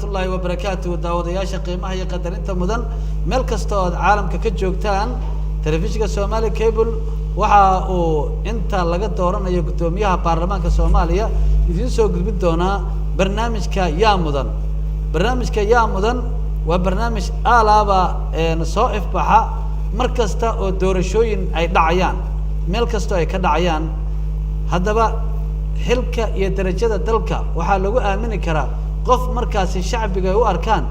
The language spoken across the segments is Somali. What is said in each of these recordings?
Waraxmatullaahi wabarakaatuh. Daawadayaasha qiimaha iyo qadarinta mudan, meel kasta oo aad caalamka ka joogtaan, telefishinka Somali Cable waxa uu inta laga dooranayo guddoomiyaha baarlamaanka Soomaaliya idiin soo gudbin doonaa barnaamijka Yaa Mudan. Barnaamijka Yaa Mudan waa barnaamij aalaaba soo ifbaxa mar kasta oo doorashooyin ay dhacayaan, meel kastoo ay ka dhacayaan. Haddaba, xilka iyo darajada dalka waxaa lagu aamini karaa qof markaasi shacbiga ay u arkaan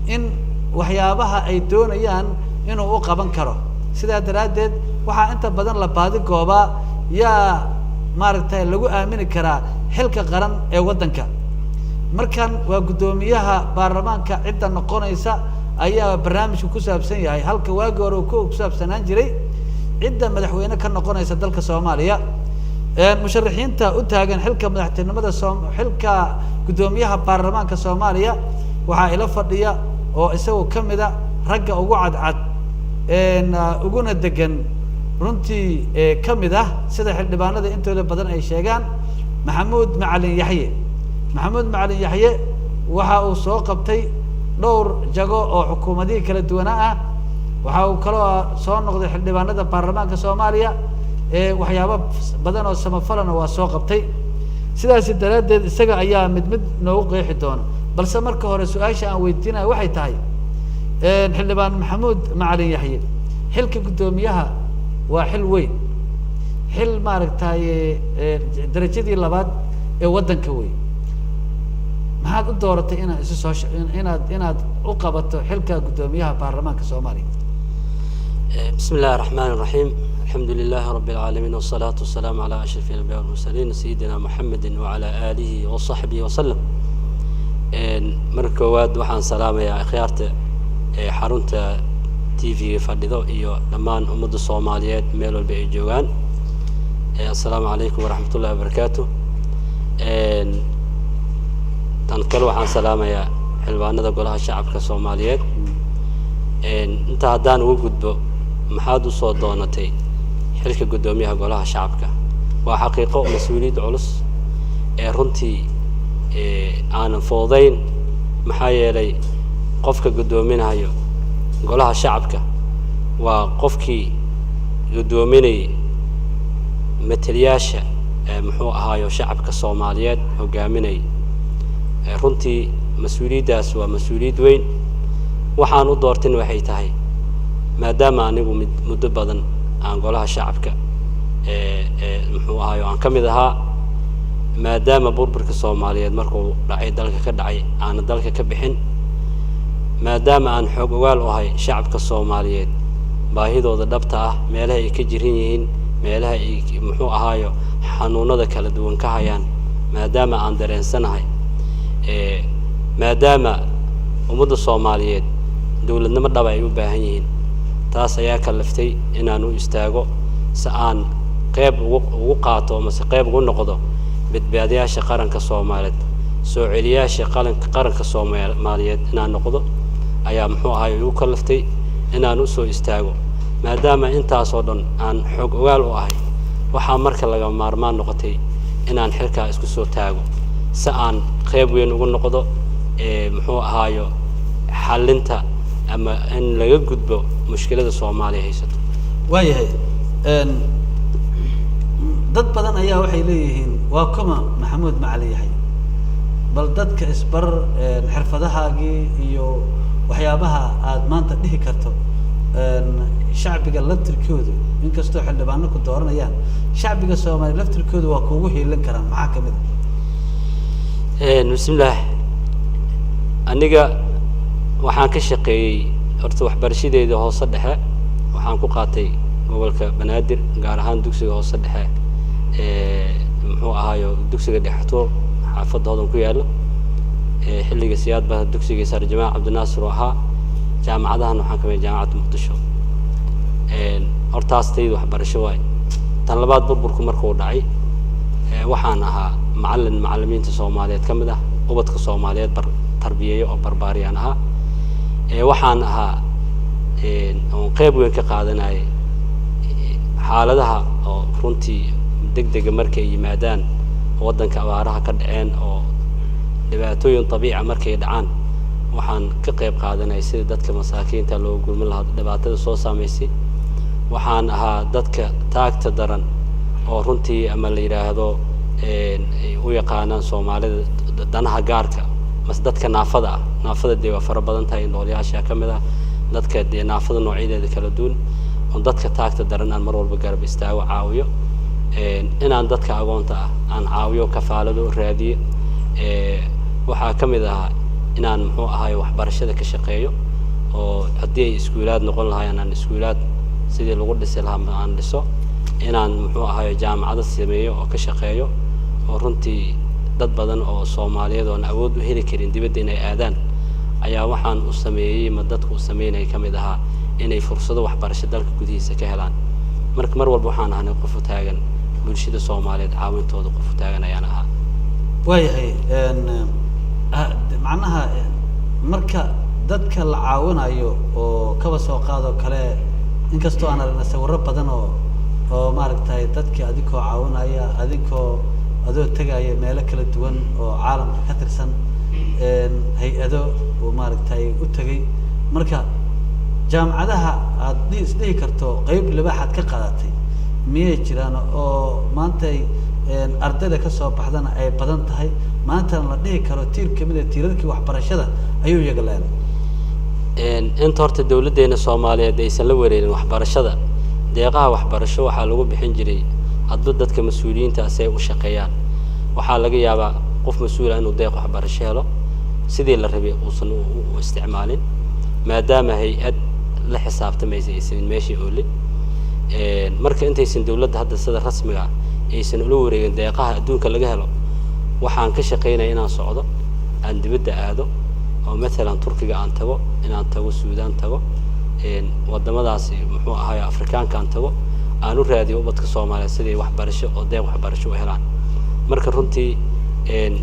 in waxyaabaha ay doonayaan inuu u qaban karo. Sidaa daraaddeed, waxaa inta badan la baadi goobaa yaa maaragtay lagu aamini karaa xilka qaran ee waddanka. Markan waa guddoomiyaha baarlamaanka cidda noqonaysa ayaa barnaamijku ku saabsan yahay, halka waagii hore uu ku saabsanaan jiray cidda madaxweyne ka noqonaysa dalka Soomaaliya. Musharaxiinta u taagan xilka madaxtinimada soo xilka guddoomiyaha baarlamaanka Soomaaliya waxaa ila fadhiya oo isagoo kamida ragga ugu cadcad uguna degan, runtii kamid ah sida xildhibaanada intooda badan ay sheegaan, Maxamuud Macalin Yaxye. Maxamuud Macalin Yaxye waxa uu soo qabtay dhowr jago oo xukuumadihii kala duwanaa ah. Waxa uu kaloo soo noqday xildhibaanada baarlamaanka Soomaaliya, waxyaabo badan oo samafalana waa soo qabtay. Sidaasi daraaddeed, isaga ayaa mid mid noogu qeexi doona. Balse marka hore, su-aasha aan weydiinaya waxay tahay, xildhibaan Maxamuud Macalin Yaxye, xilka guddoomiyaha waa xil weyn, xil maaragtay darajadii labaad ee waddanka wey. Maxaad u dooratay inaad isu soo inaad u qabato xilka guddoomiyaha baarlamaanka Soomaaliya? بسم الله الرحمن الرحيم، الحمد لله رب العالمين، والصلاة والسلام على أشرف الأنبياء والمرسلين، سيدنا محمد وعلى آله وصحبه وسلم. Marka koowaad, waxaan salaamayaa akhyaarta ee xarunta TV fadhido iyo dhammaan ummadda Soomaaliyeed meel walba ay joogaan. Assalaamu calaykum waraxmat ullahi wabarakaatu. Tan kale, waxaan salaamayaa xildhibaanada Golaha Shacabka Soomaaliyeed. Inta haddaan ugu gudbo maxaad usoo doonatay xilka guddoomiyaha Golaha Shacabka, waa xaqiiqo mas-uuliyad culus ee runtii aanan fududayn, maxaa yeelay qofka guddoominayo Golaha Shacabka waa qofkii guddoominayay mateliyaasha muxuu ahaayo shacabka Soomaaliyeed hogaaminayay. Runtii mas-uuliyaddaas waa mas-uuliyad weyn. Waxaan u doortin waxay tahay, maadaama anigu mid muddo badan aan Golaha Shacabka muxuu ahaayo aan ka mid ahaa, maadaama burburka Soomaaliyeed markuu dhacay dalka ka dhacay aanan dalka ka bixin, maadaama aan xoog ogaal u ahay shacabka Soomaaliyeed baahidooda dhabta ah, meelaha ay ka jiran yihiin, meelaha ay muxuu ahaayo xanuunada kala duwan ka hayaan, maadaama aan dareensanahay, maadaama ummadda Soomaaliyeed dowladnimo dhaba ay u baahan yihiin, taas ayaa kaliftay inaan u istaago si aan qeyb ugu qaato mase qeyb ugu noqdo badbaadiyaasha qaranka Soomaaliyeed, soo celiyaasha qaranka Soomaaliyeed inaan noqdo ayaa muxuu ahay igu kaliftay inaan usoo istaago. Maadaama intaasoo dhan aan xoog ogaal u ahay, waxaa marka laga maarmaan noqotay inaan xilkaa isku soo taago si aan qeyb weyn ugu noqdo muxuu ahaayo xallinta ama in laga gudbo mushkilada Soomaaliya haysato. Waayahay. Dad badan ayaa waxay leeyihiin, "Waa kuma Maxamuud Macalin Yaxye?" Bal dadka isbar, xirfadahaagii iyo waxyaabaha aad maanta dhihi karto shacbiga laftirkoodu, inkastoo xildhibaano ku dooranayaan, shacbiga Soomaaliya laftirkoodu waa kuugu hiilin karaan, maxaa kamid a? Bismillaah. Aniga waxaan ka shaqeeyey horta waxbarashadeedii hoose dhexe waxaan ku qaatay gobolka Banaadir, gaar ahaan dugsiga hoose dhexe muxuu ahaayo dugsiga Dhextuur, xaafadda Hodan ku yaallo. Xilliga Siyaad baa dugsigii sare Jamaal Cabdinaasir oo ahaa. Jaamacadahan waxaan kamid Jaamacadda Muqdisho. Hortaas taydu waxbarasho waay. Tan labaad, burburku markuu dhacay, waxaan ahaa macallin macallimiinta Soomaaliyeed ka mid ah, ubadka Soomaaliyeed bar tarbiyeeyo oo barbaariyaan ahaa. Waxaan ahaa oon qeyb weyn ka qaadanayay xaaladaha oo runtii deg dega markay yimaadaan waddanka, abaaraha ka dhaceen oo dhibaatooyin dabiica markay dhacaan. Waxaan ka qayb qaadanay sida dadka masaakiinta loo gurmin lahaa dhibaatada soo saameysay. Waxaan ahaa dadka taagta daran oo runtii ama la yidhaahdo ay u yaqaanaan Soomaalida danaha gaarka, mase dadka naafada ah. Naafada dee waa fara badan tahay, indhoolayaasha ka mid ah dadka dee naafada noocyadeeda kala duwan, oo dadka taagta daran aan mar walba garab istaago, caawiyo, inaan dadka agoonta ah aan caawiyo, kafaalado raadiyo. Waxaa ka mid ahaa inaan muxuu ahaay waxbarashada ka shaqeeyo, oo haddii ay iskuulaad noqon lahaayeen aan iskuulaad sidii lagu dhisi lahaa aan dhiso, inaan muxuu ahaay jaamacado sameeyo oo ka shaqeeyo, oo runtii dad badan oo Soomaaliyeed oon awood u heli karin dibadda inay aadaan ayaa waxaan u sameeyey, ma dadku u sameynaya ka mid ahaa inay fursado waxbarasho dalka gudihiisa ka helaan. Marka mar walba waxaan ahanay qof u taagan bulshada Soomaaliyeed caawintooda, qof u taagan ayaan ahaa. Waayahay, macnaha marka dadka la caawinayo oo kaba soo qaadoo kale, inkastoo aan aragnay sawirro badan oo maaragtay dadkii adinkoo caawinaya, adinkoo adoo tegaya meelo kala duwan oo caalamka ka tirsan, hay-ado oo maaragtay u tegay, marka jaamacadaha aad isdhihi karto qeyb libaaxaad ka qaadatay miyay jiraan oo maantay ardayda kasoo baxdana ay badan tahay, maantana la dhihi karo tiir kamid a tiirarkii waxbarashada ayuu iyaga leeday? Inta horta dawladdeena Soomaaliyeed aysan la wareerin waxbarashada, deeqaha waxbarasho waxaa lagu bixin jiray hadba dadka mas-uuliyiinta si ay u shaqeeyaan. Waxaa laga yaabaa qof mas-uula inuu deeq waxbarasho helo, sidii la rabay uusan u isticmaalin, maadaama hay-ad la xisaabtamaysa aysan meeshii oolin. Marka intaysan dawladda hadda sida rasmiga aysan ula wareegin deeqaha adduunka laga helo, waxaan ka shaqaynaya inaan socdo, aan dibadda aado, oo mathalan Turkiga aan tago, inaan tago Suudaan tago, waddamadaasi muxuu ahaay Afrikaanka aan tago, aan u raadiyo ubadka Soomaaliyeed siday waxbarasho oo deeq waxbarasho u helaan. Marka runtii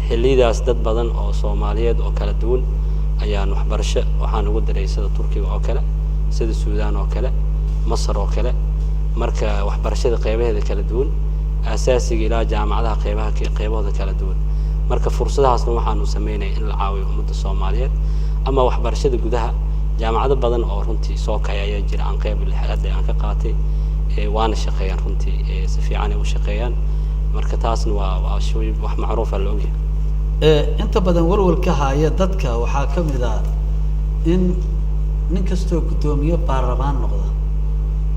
xilliyadaas dad badan oo Soomaaliyeed oo kala duwan ayaan waxbarasho waxaan ugu diray, sida Turkiga oo kale, sida Suudaan oo kale, Masar oo kale. Marka waxbarashada qeybaheeda kala duwan, aasaasiga ilaa jaamacadaha qeybaha qeybahooda kala duwan. Marka fursadahaasna waxaanu sameynaya in la caawiyo ummadda Soomaaliyeed. Ama waxbarashada gudaha, jaamacado badan oo runtii soo kacay ayaa jira, aan qeyb hadda aan ka qaatay, waana shaqeeyaan runtii, si fiican ay u shaqeeyaan. Marka taasna waa shay wax macruufa la ogyahay. Inta badan walwalka haya dadka waxaa ka mid ah in nin kastoo guddoomiye baarlamaan noqda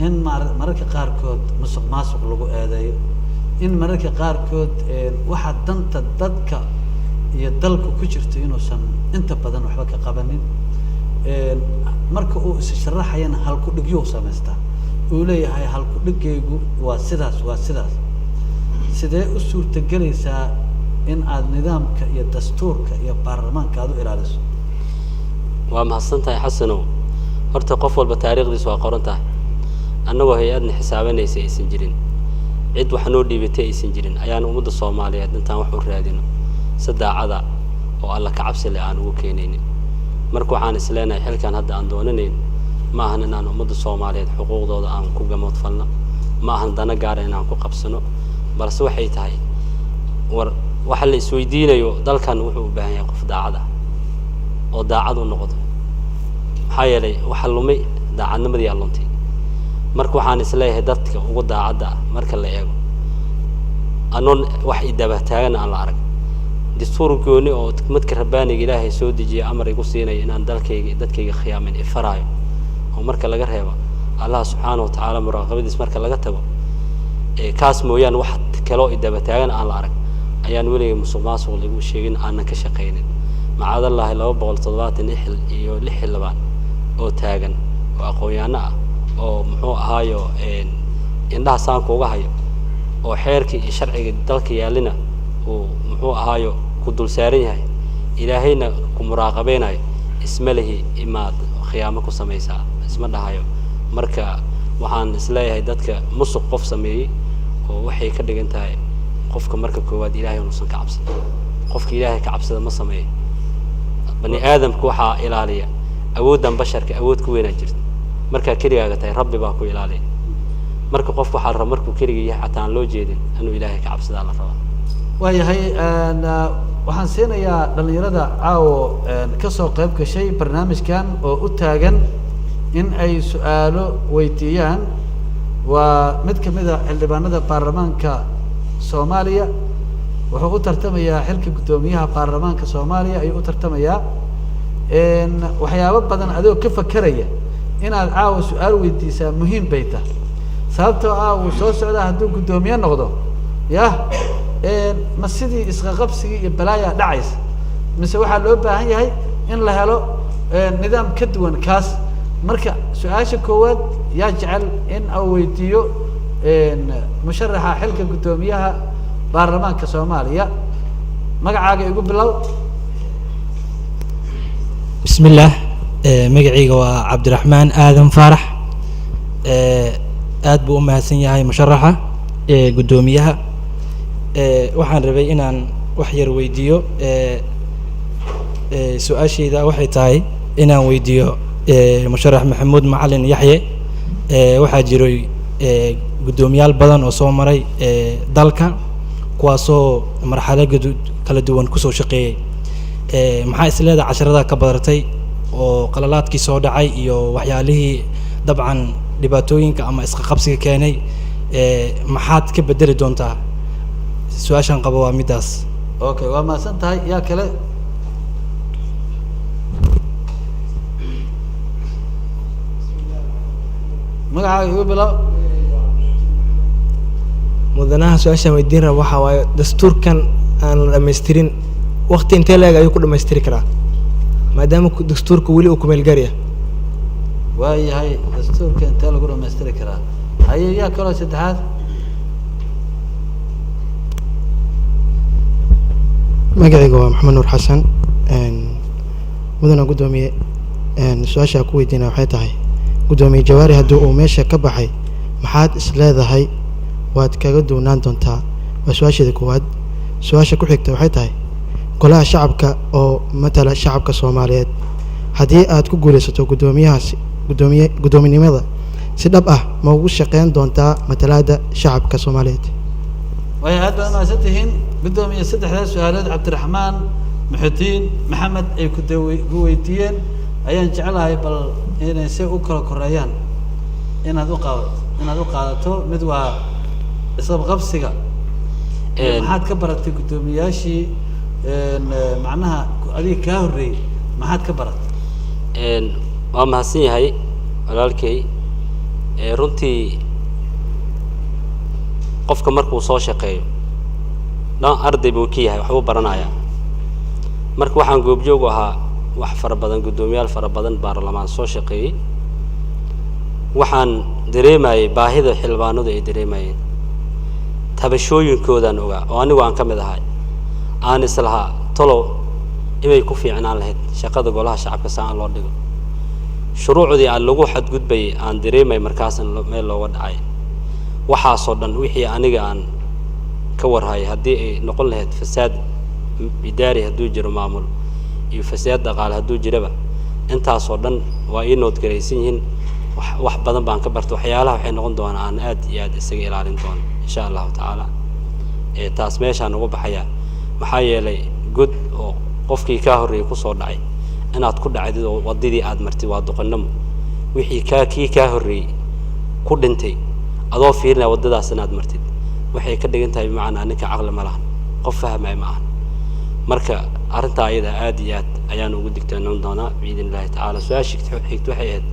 in mararka qaarkood musuq maasuq lagu eedeeyo, in mararka qaarkood waxa danta dadka iyo dalka ku jirto inuusan inta badan waxba ka qabanin. Marka uu is sharaxayana halku-dhigyuu samaystaa, uu leeyahay halku-dhigaygu waa sidaas, waa sidaas. Sidee u suurtagelaysaa in aad nidaamka iyo dastuurka iyo baarlamaanka aad u ilaaliso? Waa mahadsan tahay, Xasanow. Horta qof walba taariikhdiisa waa qoran tahay. Annagoo hay-adna xisaabanaysa aysan jirin, cid wax noo dhiibatay aysan jirin, ayaan ummadda Soomaaliyeed intaan wax u raadino si daacada oo alla ka cabsi leh aan ugu keenaynin. Marka waxaan is leenahay xilkan hadda aan doonanayn ma ahan inaan ummadda Soomaaliyeed xuquuqdooda aan ku gamoodfalno, ma ahan dana gaara inaan ku qabsano, balse waxay tahay war waxa la isweydiinayo dalkan wuxuu u baahan yahay qof daacad ah oo daacad u noqdo. Maxaa yeelay waxa lumay daacadnimadii aa luntay. Marka waxaan is leeyahay dadka ugu daacadda ah marka la eego, anoon wax idaba taagan aan la arag, dastuur gooni oo midka rabbaaniga Ilaahay soo dejiyay amar igu siinayo inaan dalkayga dadkayga khiyaamin ifaraayo, oo marka laga reebo Allah subxaanahu watacaala muraaqabadiis marka laga tago, kaas mooyaane wax kaloo idaba taagan aan la arag, ayaan weligay musuq maasuq lagu sheegin, aanan ka shaqaynin. Macaadallaahi 276 xildhibaan oo taagan oo aqoon-yahanno ah oo muxuu ahaayo indhaha saanka uga hayo, oo xeerkii iyo sharciga dalka yaalina uu muxuu ahaayo ku dul saaran yahay, Ilaahayna ku muraaqabeynayo, isma lihi imaad khiyaamo ku samaysaa, isma dhahayo. Marka waxaan isleeyahay dadka musuq qof sameeyey oo waxay ka dhigan tahay qofka marka koowaad Ilaahay inuusan ka cabsan. Qofka Ilaahay ka cabsada ma sameeyo. Bani aadamku waxaa ilaaliya awooddan basharka, awood ku weynaa jirta. Markaa keligaaga tahay Rabbi baa ku ilaaliya. Marka qofku waxaa la rabaa markuu keligii yahay xataa aan loo jeedin inuu Ilaahay ka cabsadaa la rabaa. Waayahay. Waxaan siinayaa dhalinyarada caawo kasoo qayb gashay barnaamijkan oo u taagan in ay su-aalo weydiiyaan. Waa mid kamid a xildhibaanada baarlamaanka Soomaaliya, wuxuu u tartamayaa xilka guddoomiyaha baarlamaanka Soomaaliya ayuu u tartamayaa. Waxyaabo badan adigoo ka fakeraya inaad caawa su-aal weydiisaa muhiim bay tahay, sababtoo ah wuu soo socdaa hadduu guddoomiye noqdo. Yah, ma sidii isqaqabsigii iyo balaayaa dhacaysa, mise waxaa loo baahan yahay in la helo nidaam ka duwan kaas? Marka su-aasha koowaad yaa jecel in uu weydiiyo musharaxa xilka guddoomiyaha baarlamaanka Soomaaliya? Magacaaga igu bilow. Bismillaah, magacayga waa Cabdiraxmaan Aadan Faarax. Aad buu u mahadsan yahay musharaxa guddoomiyaha. Waxaan rabay inaan wax yar weydiiyo. Su-aashayda waxay tahay inaan weydiiyo musharax Maxamuud Macalin Yaxye. Waxaa jiray guddoomiyaal badan oo soo maray dalka, kuwaasoo marxalo kala duwan kusoo shaqeeyey. Maxaa is leedahay casharada ka badartay oo qalalaadkii soo dhacay iyo waxyaalihii dabcan dhibaatooyinka ama isqaqabsiga keenay, maxaad ka bedeli doontaa? Su-aashaan qabo waa middaas. Okay, waa mahadsan tahay. Yaa kale? Magacaaga igu bilow. Mudanaha, su-aashaan weydiin raba waxaa waaye, dastuurkan aan la dhamaystirin waqti intee leeg ayuu ku dhamaystiri karaa, maadaama dastuurka weli uu kumeel gaarya? Waayahay, dastuurka intee lagu dhamaystiri karaa? Haye, yaa kaloo saddexaad? Magacayga waa Maxamed Nuur Xasan. Mudana guddoomiye, su-aashaa ku weydiina waxay tahay, guddoomiye Jawaari haddii uu meesha ka baxay, maxaad is leedahay waad kaga duwnaan doontaa? Waa su-aasheeda koowaad. Su-aasha ku xigta waxay tahay, golaha shacabka oo matala shacabka Soomaaliyeed, haddii aad ku guulaysato guddoomiyahaasi guddoomiye guddoominimada, si dhab ah ma ugu shaqeyn doontaa matalaadda shacabka Soomaaliyeed? Way aad baad mahadsan tihiin, guddoomiye. Saddexdaas su-aalood Cabdiraxmaan, Muxudiin, Maxamed ay ku ku weydiiyeen ayaan jeclahay bal inay si u kala koreeyaan inaad u qaadato, inaad u qaadato. Mid waa isqabqabsiga, maxaad ka baratay guddoomiyaashii macnaha adiga kaa horreeyey, maxaad ka baratay? Waa mahadsan yahay walaalkay. Runtii qofka markuu soo shaqeeyo dhan arday buu ka yahay, waxbuu baranayaa. Marka waxaan goobjoog u ahaa wax fara badan, guddoomiyaal fara badan baarlamaan soo shaqeeyey. Waxaan dareemayay baahida xildhibaanadu ay dareemayeen, tabashooyinkoodaan ogaa oo anigu aan ka mid ahay, aan islahaa tolow inay ku fiicnaan lahayd shaqada golaha shacabka saa aan loo dhigo, shuruucdii aan lagu xadgudbayay aan dareemay markaasan meel looga dhacay. Waxaasoo dhan wixii aniga aan ka warhayay, haddii ay noqon lahayd fasaad idaari hadduu jiro, maamul iyo fasaad dhaqaale hadduu jiraba, intaasoo dhan waa ii noodgaraysan yihiin. Wax badan baan ka bartay, waxyaalaha waxay noqon doonaa aan aad iyo aad isaga ilaalin doono insha Allahu tacaala. Taas meeshaan ugu baxayaa, maxaa yeelay god oo qofkii kaa horreeyay kusoo dhacay inaad ku dhacdid oo waddadii aad martid waa doqonnimo. Wixii kaa kii kaa horreeyey ku dhintay adoo fiirinaya waddadaas inaad martid waxay ka dhigan tahay bimacnaa ninka caqli ma lahan, qof fahmaya ma ahan. Marka arrintaa ayada aad iyo aad ayaan ugu digtoonaan doonaa biidn Illahi tacaala. Su-aasha xigta waxay ahayd,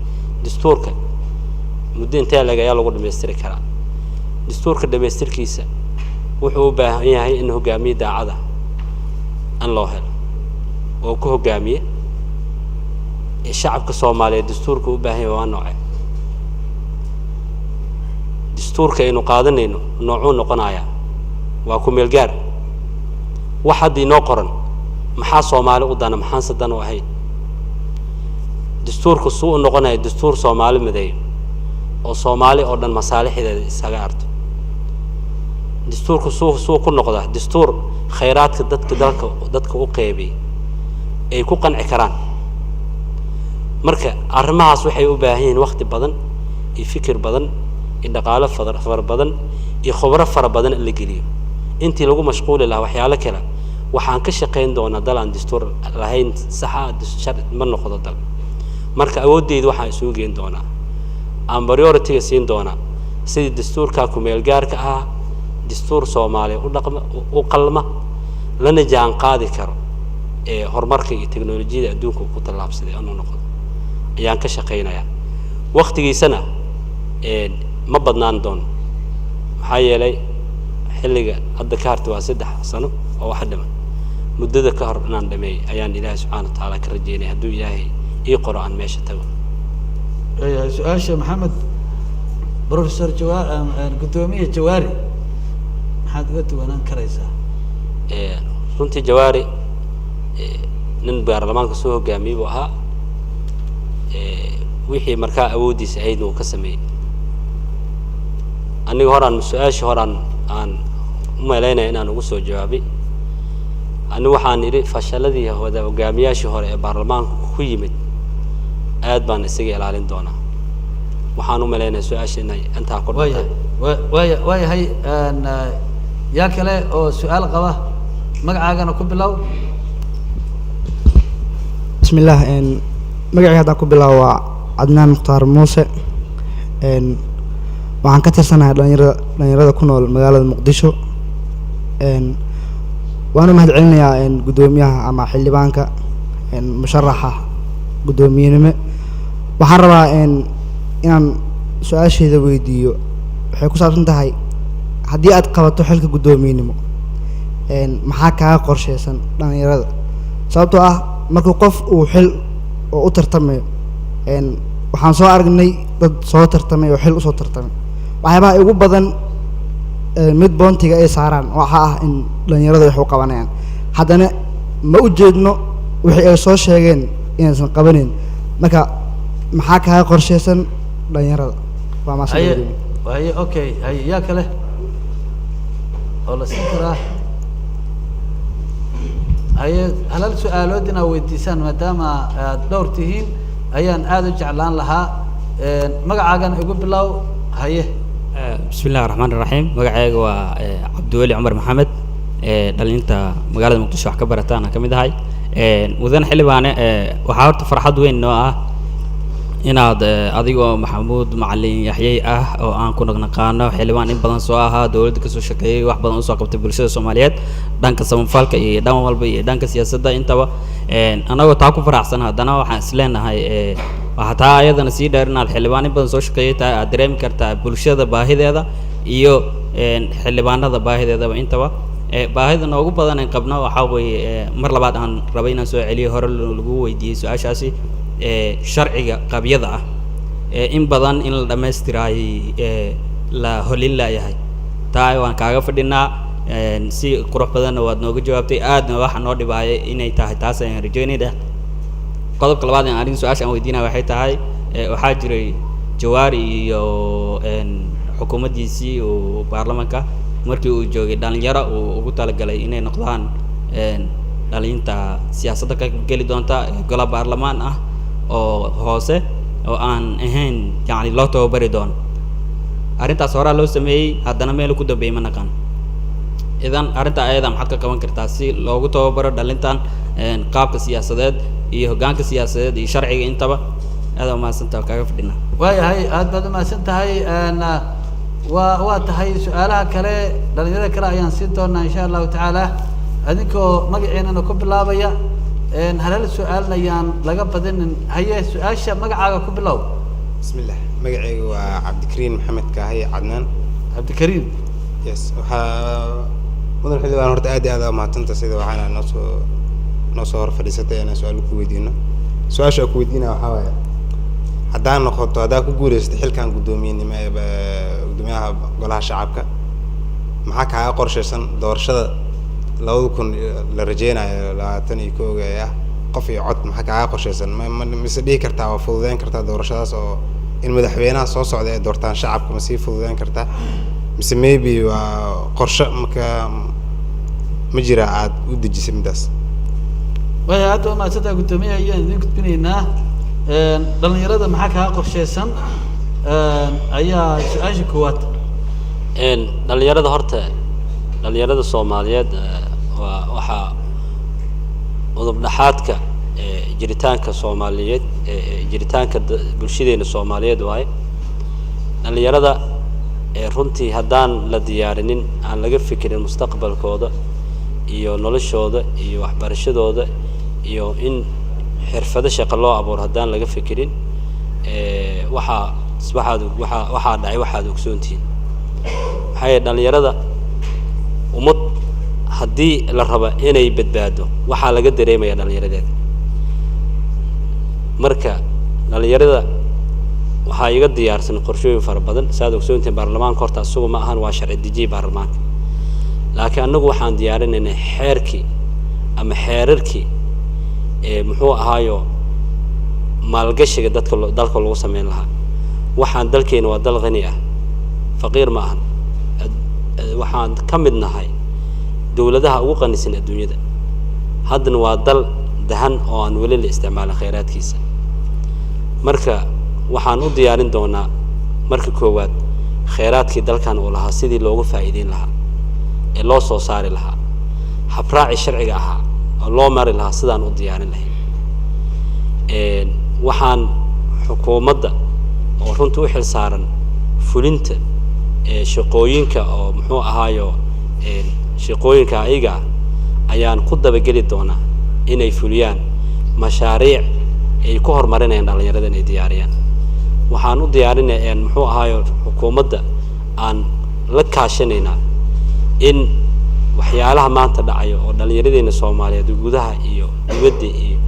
dastuurka muddo intee leg ayaa lagu dhamaystiri karaa? Dastuurka dhamaystirkiisa wuxuu u baahan yahay in hogaamiye daacada in loo helo oo ku hogaamiye shacabka Soomaaliyeed. Dastuurka u baahan yahay waa nooce? Dastuurka aynu qaadanayno noocuu noqonayaa? Waa ku meel gaar. Wax hadda inoo qoran maxaa Soomaali u dana, maxaanse dan u ahayn? Dastuurku suu u noqonaya dastuur Soomaali mideeyo oo Soomaali oo dhan masaalixdeeda isaga arto? Dastuurku suu ku noqdaa dastuur khayraadka dadka dalka dadka u qeybiyay ay ku qanci karaan? Marka arrimahaas waxay u baahan yihiin wakti badan iyo fikir badan iyo dhaqaalo fara badan iyo khubro fara badan in la geliyo intii lagu mashquuli lahaa waxyaalo kale. Waxaan ka shaqayn doonaa dal aan dastuur lahayn saxa sharci ma noqdo dal. Marka awooddeyda waxaan isugu geen doonaa, aan priority-ga siin doonaa sidii dastuurka ku-meel gaarka ah dastuur Soomaaliya u dhaqma, u qalma, lana jaan qaadi karo ee horumarka iyo teknolojiyada adduunka uu ku tallaabsaday inuu noqdo ayaan ka shaqaynayaa. Waktigiisana ma badnaan doono, maxaa yeelay xilliga hadda ka harta waa 3 sano oo wax dhiman. Muddada ka hor inaan dhameey ayaan Ilaahay subxaana wa tacaala ka rajeynaya, hadduu Ilaahay ii qoro aan meesha tago. Waayahay, su-aasha Maxamed, Professor Jawa, Guddoomiye Jawaari maxaad uga duwanaan karaysaa? Runtii Jawaari nin baarlamaanka soo hogaamiyey buu ahaa. Wixii markaa awooddiisa ahaydna wuu ka sameeyey. Aniga horaan su-aashii horaan aan u malaynaya inaan ugu soo jawaabay. Anigu waxaan idhi fashaladii wada hogaamiyaashii hore ee baarlamaanka ku yimid aad baan isaga ilaalin doonaa. Waxaan u malaynaya su-aasha inay intaa ku waaya dhantahay. Waayahay, yaa kale oo su-aal qaba? Magacaagana ku bilow. Bismi illaah, magacii haddaan ku bilaabo waa Cadnaan Mukhtaar Muuse. Waxaan ka tirsanahay dhalinyarada ku nool magaalada Muqdisho. Waan u mahad celinayaa guddoomiyaha ama xildhibaanka musharaxa guddoomiyenimo. Waxaan rabaa inaan su-aasheeda weydiiyo. Waxay ku saabsan tahay, haddii aad qabato xilka guddoomiyenimo, maxaa kaaga qorsheysan dhalinyarada? Sababtoo ah markuu qof uu xil oo u tartamayo, waxaan soo aragnay dad soo tartamay oo xil usoo tartamay, waxyaabaha ugu badan mid boontiga ay saaraan waxa ah in dhalinyarada wax u qabanayaan, haddana ma u jeedno wixii ay soo sheegeen inaysan qabanayn. Marka maxaa kaaga qorsheysan dhalinyarada? Waa Haye. Mahadsan. Haye, okay, haye, yaa kale oo la siin karaa? Haye, halal su-aalood inaad weydiisaan maadaama aad dhowr tihiin ayaan aada u jeclaan lahaa. Magacaagana igu bilow, haye. Bismi illahi raxmaan iraxiim. Magacayga waa Cabdiweli Cumar Maxamed, dhalinta magaalada Muqdisho wax ka barataan aan ka mid ahay. Mudane xildhibaane, waxaa horta farxad weyn noo ah inaad adigoo Maxamuud Macalin Yaxyey ah oo aan ku naqnaqaano, xildhibaan in badan soo ahaa, dowladda kasoo shaqeeyey, wax badan usoo qabtay bulshada Soomaaliyeed dhanka samafalka iyo dhan walba iyo dhanka siyaasadda intaba. Annagoo taa ku faraxsan, haddana waxaan isleenahay waxaa taa ayadana sii dheer inaad xildhibaan in badan soo shaqeeyay tahay, aad dareemi kartaa bulshada baahideeda iyo xildhibaanada baahideedaba intaba. Baahida noogu badan aan qabno waxaa weeye, mar labaad aan rabay inaan soo celiyo, hore lagu weydiiyey su-aashaasi, sharciga qabyada ah in badan in la dhammaystiraayay la holin laayahay. Taa waan kaaga fadhinaa. Si qurux badanna waad nooga jawaabtay, aadna waxa noo dhibaaya inay tahay taas ayaan rajeynayna. Qodobka labaad ee aniga su-aasha aan weydiinaya waxay tahay, waxaa jiray Jawaari iyo xukuumaddiisii uu baarlamaanka markii uu joogay dhalinyaro uu ugu talagalay inay noqdaan dhalinta siyaasadda ka geli doonta golaha baarlamaan ah oo hoose oo aan ahayn, yacni loo tababari doono. Arrintaas horaa loo sameeyey, haddana meel ku dambeeyey ma naqaan. Idan arrinta ayada maxaad ka qaban kartaa si loogu tababaro dhalintan qaabka siyaasadeed iyo hoggaanka siyaasadeed iyo sharciga intaba? Aad umahadsantaha, kaaga fadhinaa. Waayahay, aad baad umahadsan tahay. Waa tahay, su-aalaha kale dhalinyarada kale ayaan siin doonaa insha Allahu tacaala. Adinkoo magaciinana ku bilaabaya, halal su-aalna yaan laga badinin. Haye, su-aasha magacaaga ku bilow. Bismillah, magacayga waa Cabdikariin Maxamed Kaahiye Cadnaan. Cabdikariim. Yes, waxaa mudan xildhibaan, horta aad iyo aad aa umahadsanta sida waxaana noo soo hor fadhiisatay inaan su-aalo ku weydiino. Su-aasha aan ku weydiinaya waxaa waaye, haddaan noqoto, haddaa ku guuleysatay xilkan guddoomiyenimo ee guddoomiyaha golaha shacabka, maxaa kaaga qorshaysan doorashada 2000 la rajeynayo 21-ga ee ah qof iyo cod? Maxaa kaaga qorshaysan? Ma mise dhihi kartaa waa fududeyn kartaa doorashadaas, oo in madaxweynaha soo socda ay doortaan shacabka ma sii fududeyn kartaa, mise maybe waa qorshe marka ma jira aad u dejisay midaas? Waaya, aad waa mahadsantahay. Guddoomiyaha ayaan idin gudbinaynaa. Dhalinyarada maxaa kaaga qorshaysan ayaa su-aasha koowaad. Dhalinyarada, horta dhalinyarada Soomaaliyeed waa waxaa Udub dhexaadka jiritaanka Soomaaliyeed, jiritaanka bulshadeena Soomaaliyeed waaye dhalinyarada. Runtii haddaan la diyaarinin, aan laga fikirin mustaqbalkooda iyo noloshooda iyo waxbarashadooda iyo in xirfado shaqo loo abuuro, haddaan laga fikirin, waxaa waxaad waxaa waxaa dhacay waxaad ogsoontihiin. Maxaa yeele dhalinyarada ummad haddii la raba inay badbaado, waxaa laga dareemaya dhalinyaradeeda. Marka dhalinyarada waxaa iga diyaarsan qorshooyin fara badan. Saad ogsoontihiin, baarlamaanka horta isagu ma ahan, waa sharci dejiye baarlamaanka, laakiin annagu waxaan diyaarinaynay xeerkii ama xeerarkii ee muxuu ahaayo maalgashiga dadka dalka lagu sameyn lahaa. Waxaan dalkeena waa dal qani ah, faqiir ma ahan. Waxaan ka mid nahay dowladaha ugu qanisan adduunyada. Haddana waa dal dahan oo aan weli la isticmaalin khayraadkiisa. Marka waxaan u diyaarin doonaa marka koowaad khayraadkii dalkan uu lahaa sidii loogu faa'iideyn lahaa ee loo soo saari lahaa, habraaci sharciga ahaa oo loo mari lahaa sidaan u diyaarin lahayn. Waxaan xukuumadda oo runta u xil saaran fulinta shaqooyinka oo muxuu ahaayo shaqooyinka ayaga ah ayaan ku dabageli doonaa inay fuliyaan mashaariic ay ku horumarinayaan dhalinyarada inay diyaariyaan. Waxaan u diyaarinay muxuu ahaayo xukuumadda aan la kaashanaynaa in waxyaalaha maanta dhacayo oo dhallinyaradeena Soomaaliyeed gudaha iyo dibadda iyo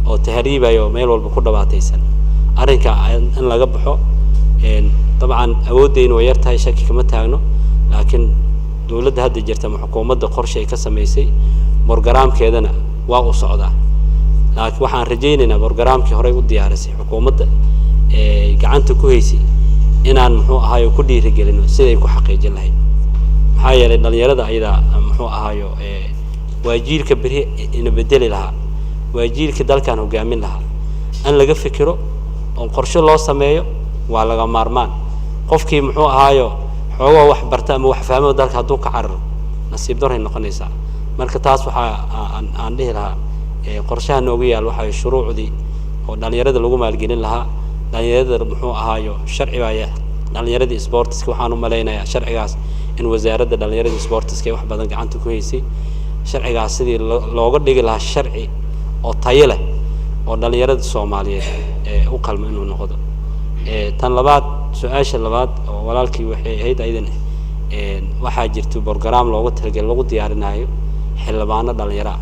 oo tahriibayo oo meel walba ku dhabaataysan, arrinka in laga baxo. Dabcan awooddeynu way yar tahay, shaki kama taagno, laakiin dowladda hadda jirta ama xukuumadda qorshe ay ka samaysay, borogaraamkeedana waa u socdaa. Laakiin waxaan rajaynaynaa borogaraamkii horey u diyaarisay xukuumadda ee gacanta ku haysay inaan muxuu ahaayo ku dhiirigelino siday ku xaqiijin lahayd. Maxaa yeelay dhalinyarada ayadaa muxuu ahaayo waa jiilka beri ina bedeli lahaa, waa jiilka dalkan hogaamin lahaa. In laga fikiro oo qorshe loo sameeyo waa laga maarmaan. Qofkii muxuu ahaayo xoogoo wax barta ama wax fahmo dalka hadduu ka cararo, nasiib daray noqonaysaa. Marka taas waxaa aan dhihi lahaa, qorshaha noogu yaal waxaa shuruucdii oo dhalinyarada lagu maalgelin lahaa. Dhalinyarada muxuu ahaayo sharci baa dhalinyaradii sportiska. Waxaan u malaynayaa sharcigaas in wasaaradda dhalinyarada sportiska ay wax badan gacanta ku haysay, sharcigaas sidii looga dhigi lahaa sharci oo tayo leh oo dhalinyarada Soomaaliyeed ee u qalmo inuu noqdo. Tan labaad, su-aasha labaad oo walaalkii waxay ahayd ayadan, waxaa jirta program loogu talagalay lagu diyaarinayo xildhibaano dhalinyaro ah.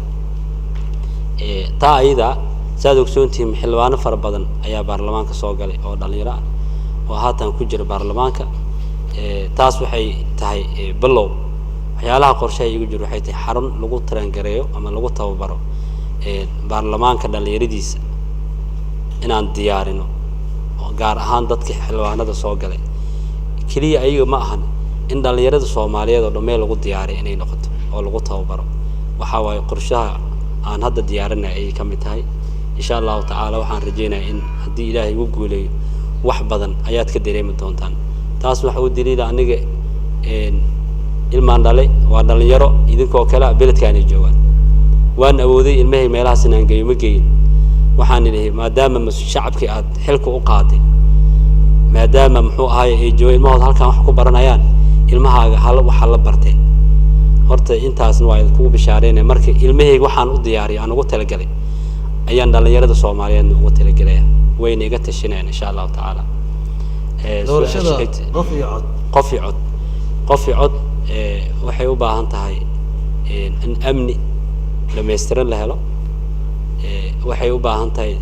Taa ayada saad ogsoontihiin, xildhibaano fara badan ayaa baarlamaanka soo galay oo dhalinyaro ah oo haatan ku jira baarlamaanka. Taas waxay tahay bilow. Waxyaalaha qorshaha iigu jiro waxay tahay xarun lagu tarangareeyo ama lagu tababaro baarlamaanka dhalinyaradiisa inaan diyaarino, oo gaar ahaan dadka xildhibaanada soo galay. Keliya ayaga ma ahan, in dhalinyarada Soomaaliyeed oo dhan meel lagu diyaariyo inay noqoto oo lagu tababaro. Waxaa waaye qorshaha aan hadda diyaarinay ayay ka mid tahay. Insha Allahu tacaala waxaan rajeynayaa in haddii Ilaahay igu guuleeyo wax badan ayaad ka dareemi doontaan. Taas waxa u daliila aniga ilmaan dhalay waa dhalinyaro idinkoo kale ah, beledkaanay joogaan. Waan awooday ilmahay meelahaas inaan geeyo, ma geyin. Waxaan idhi maadaama shacabkii aad xilka u qaaday, maadaama muxuu ahaay ay jooga ilmahooda halkan wax ku baranayaan, ilmahaaga hal waxa la barteen. Horta intaasna waa idinkugu bishaareynaya. Marka ilmahayga waxaan u diyaariyo aan ugu talagalay ayaan dhalinyarada Soomaaliyeedna ugu talagelaya, wayna iga tashanayaan insha Allahu tacaala. Doorashada su-aasha xigta. Qof iyo cod. Qof iyo cod, qof iyo cod waxay u baahan tahay in amni dhammaystiran la helo. Waxay u baahan tahay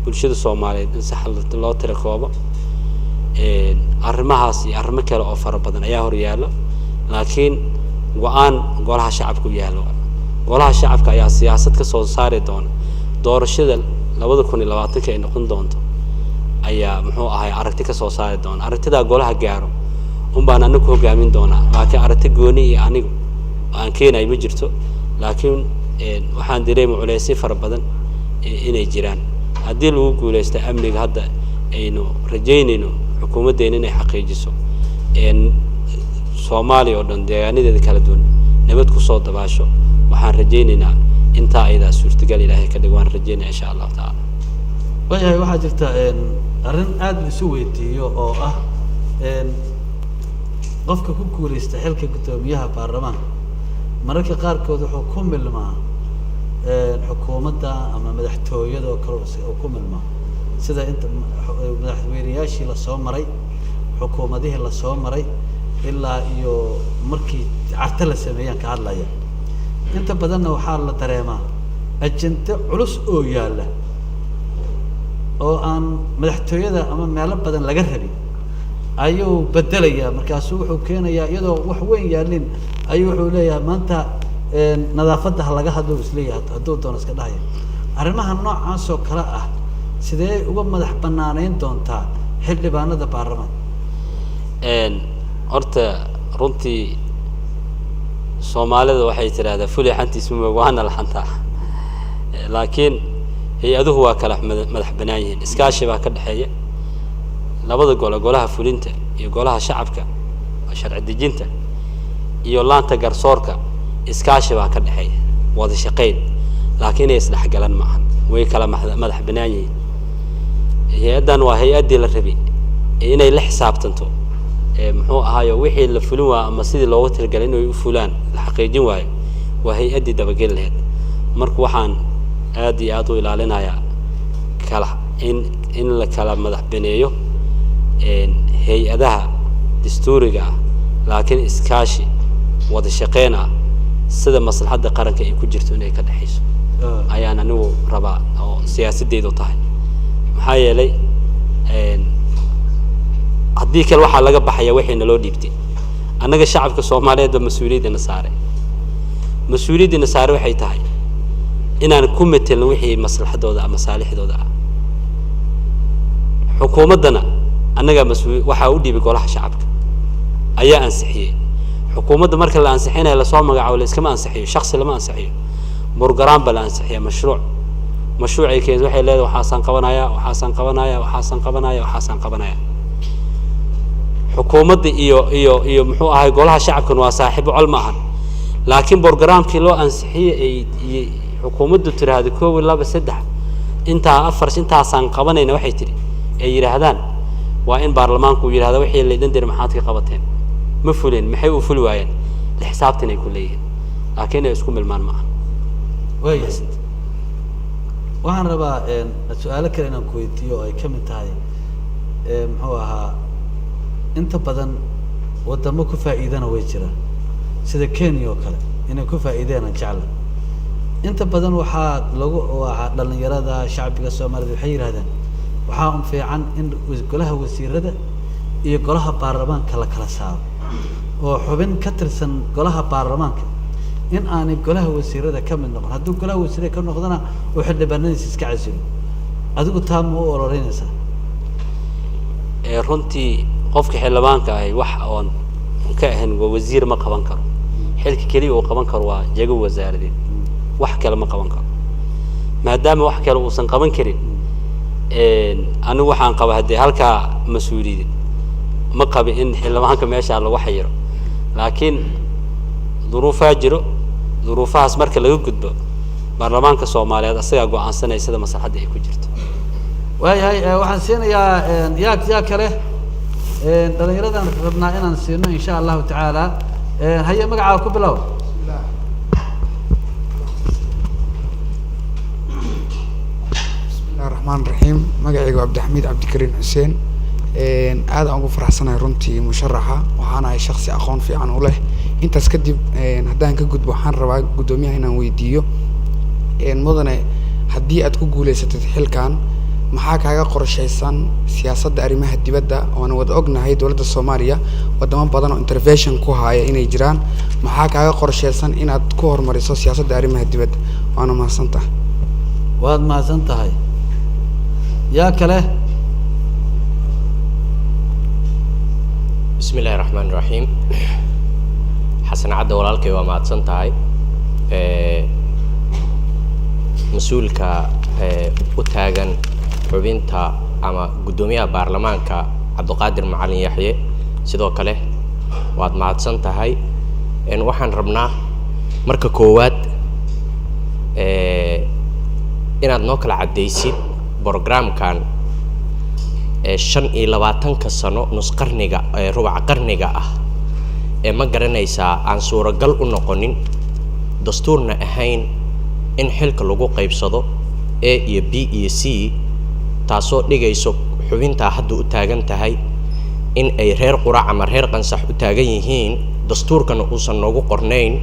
bulshada Soomaaliyeed in sax loo tirakoobo. Arrimahaas iyo arrimo kale oo fara badan ayaa hor yaalla, laakiin go-aan golaha shacabka u yaallo. Golaha shacabka ayaa siyaasad ka soo saari doona doorashada 2020-ka ay noqon doonto, ayaa muxuu ahay aragti ka soo saari doona. Aragtidaa golaha gaaro un baan anigu ku hogaamin doonaa, laakiin aragti gooni iyo anigu aan keenayo ma jirto. Laakiin waxaan dareemi culeysyo fara badan inay jiraan. Haddii lagu guuleysto amniga hadda aynu rajaynayno xukuumaddeena inay xaqiijiso, Soomaaliya oo dhan deegaanadeeda kala duwan nabad kusoo dabaasho, waxaan rajaynaynaa Intaa ayadaa suurtagal Ilaahay ka dhig, waan rajeynaya insha Allahu tacaala. Waayahay, waxaa jirta arrin aada la isu weydiiyo oo ah qofka ku guuleysta xilka guddoomiyaha baarlamaanka mararka qaarkood wuxuu ku milmaa xukuumadda ama madaxtooyada oo kale uu ku milmaa, sida inta madaxweyneyaashii lasoo maray, xukuumadihii lasoo maray ilaa iyo markii Carte la sameeyaan ka hadlaya. Inta badanna waxaa la dareemaa ajende culus oo yaalla oo aan madaxtooyada ama meelo badan laga rabin ayuu bedelayaa. Markaasuu wuxuu keenayaa iyadoo wax weyn yaalin ayuu wuxuu leeyahay maanta nadaafadda ha laga hadlo, isleeyahay hadduu doono iska dhahaya. Arrimaha noocaas oo kale ah sidee uga madax banaaneyn doontaa xildhibaanada baarlamaanka? Horta runtii Soomaalida waxay tidhaahdaa "Fulay xantiisa ma waana la xantaa", laakiin hay-aduhu waa kala madax banaan yihiin. Iskaashi baa ka dhexeeya labada gole, golaha fulinta iyo golaha shacabka sharci dejinta iyo laanta garsoorka. Iskaashi baa ka dhexeeya, wada shaqayn, laakiin inay isdhexgalan ma ahan, way kala madax banaan yihiin. Hay-addan waa hay-addii la rabay inay la xisaabtanto muxuu ahaayo wixii la fulin waayo ama sidii loogu talagalay inay u fulaan la xaqiijin waayo, waa hay-addii dabageli lahayd. Marka waxaan aad iyo aad u ilaalinayaa kala in la kala madax baneeyo hay-adaha dastuuriga ah, laakiin iskaashi wada shaqeyn ah sida maslaxadda qaranka ay ku jirto inay ka dhexayso ayaan anigu rabaa oo siyaasadeydu tahay. Maxaa yeelay haddii kale waxaa laga baxaya wixii naloo dhiibtay annaga shacabka Soomaaliyeed ba mas-uuliyaddana saaray. Mas-uuliyaddana saaray waxay tahay inaan ku metelno wixii maslaxadooda ah, masaalixdooda ah. Xukuumaddana annagaa mas-uul waxaa u dhiibay golaha shacabka ayaa ansixiyey. Xukuumadda marka la ansixinayo, lasoo magacaabo, la iskama ansixiyo, shaksi lama ansixiyo, program ba la ansixiya, mashruuc. Mashruucay keento waxay leedahay waxaasaan qabanaya, waxaasaan qabanaya, waxaasaan qabanaya, waxaasaan qabanaya. Xukuumadda iyo muxuu ahay golaha shacabkan waa saaxiibo, col ma ahan, laakiin programkii loo ansixiyey ay iyo xukuumaddu tiraahdo koow, laba, saddex, intaa, afar, intaasaan qabanayna waxay tidhi ay yidhaahdaan, waa in baarlamaanku uu yidhahda wixii laydin diray maxaad ka qabateen, ma fuleen, maxay u fuli waayeen, la xisaabtan ay ku leeyihiin, laakiin inay isku milmaan ma aha. Waayahay, waxaan rabaa su-aalo kale inaan ku weydiiyo oo ay ka mid tahay muxuu ahaa inta badan wadamo ku faa'iidana way jiraan, sida Kenya oo kale inay ku faa'iideen aan jecla. Inta badan waxaa lagu waxaa dhalinyarada shacbiga Soomaalida waxay yidhahdeen waxaa un fiican in golaha wasiirada iyo golaha baarlamaanka la kala saaro, oo xubin ka tirsan golaha baarlamaanka in aanay golaha wasiirada ka mid noqon, hadduu golaha wasiirada ka noqdona uu xildhibaanadiisa iska casilo. Adigu taa ma u ololeynaysaa? Runtii qofka xildhibaanka ahi wax oon ka ahayn waa wasiir ma qaban karo. Xilka keliya uu qaban karo waa jago wasaaradeed, wax kale ma qaban karo. Maadaama wax kale uusan qaban karin, anigu waxaan qaba haddee halkaa mas-uuliyadeed ma qabi in xildhibaanka meeshaa lagu xayiro, laakiin duruufaa jiro. Duruufahaas marka laga gudbo, baarlamaanka Soomaaliyeed asagaa go-aansanaya sida maslaxadda ay ku jirto. Waayahay, waxaan siinayaa yaa kale dhalinyaradan rabnaa inaan siino insha Allahu tacaala. Haye, magacaa ku bilow. Bismillahi raxmaan raxiim. Magacayga waa Cabdixamiid Cabdikariin Xuseen. Aad aan ugu faraxsanahay runtii musharaxa, waxaan ahay shaksi aqoon fiican u leh. Intaas kadib, haddaan ka gudbo, waxaan rabaa guddoomiyaha inaan weydiiyo: mudane, haddii aad ku guuleysatid xilkan, maxaa kaaga qorshaysan siyaasadda arrimaha dibadda? Oona wada ognahay dowladda Soomaaliya wadamo badan oo intervention ku haya inay jiraan. Maxaa kaaga qorshaysan inaad ku horumariso siyaasadda arrimaha dibadda? Waana mahadsantahay. Waad mahadsan tahay. Yaa kale? Bismi illaahi raxmaan raxiim. Xasan Cadde walaalkay, waa mahadsan tahay. Mas-uulka u taagan xubinta ama guddoomiyaha baarlamaanka Cabdiqaadir Macalin Yaxye, sidoo kale waad mahadsan tahay. Waxaan rabnaa marka koowaad Inaad noo kala caddaysid programkan ee 25-ka sano, nus qarniga, ee rubac qarniga ah, ee ma garanaysaa aan suuragal u noqonin, dastuurna ahayn in xilka lagu qaybsado A iyo B iyo C, taasoo dhigayso xubintaa hadda u taagan tahay in ay reer Qurac ama reer Qansax u taagan yihiin, dastuurkana uusan noogu qornayn.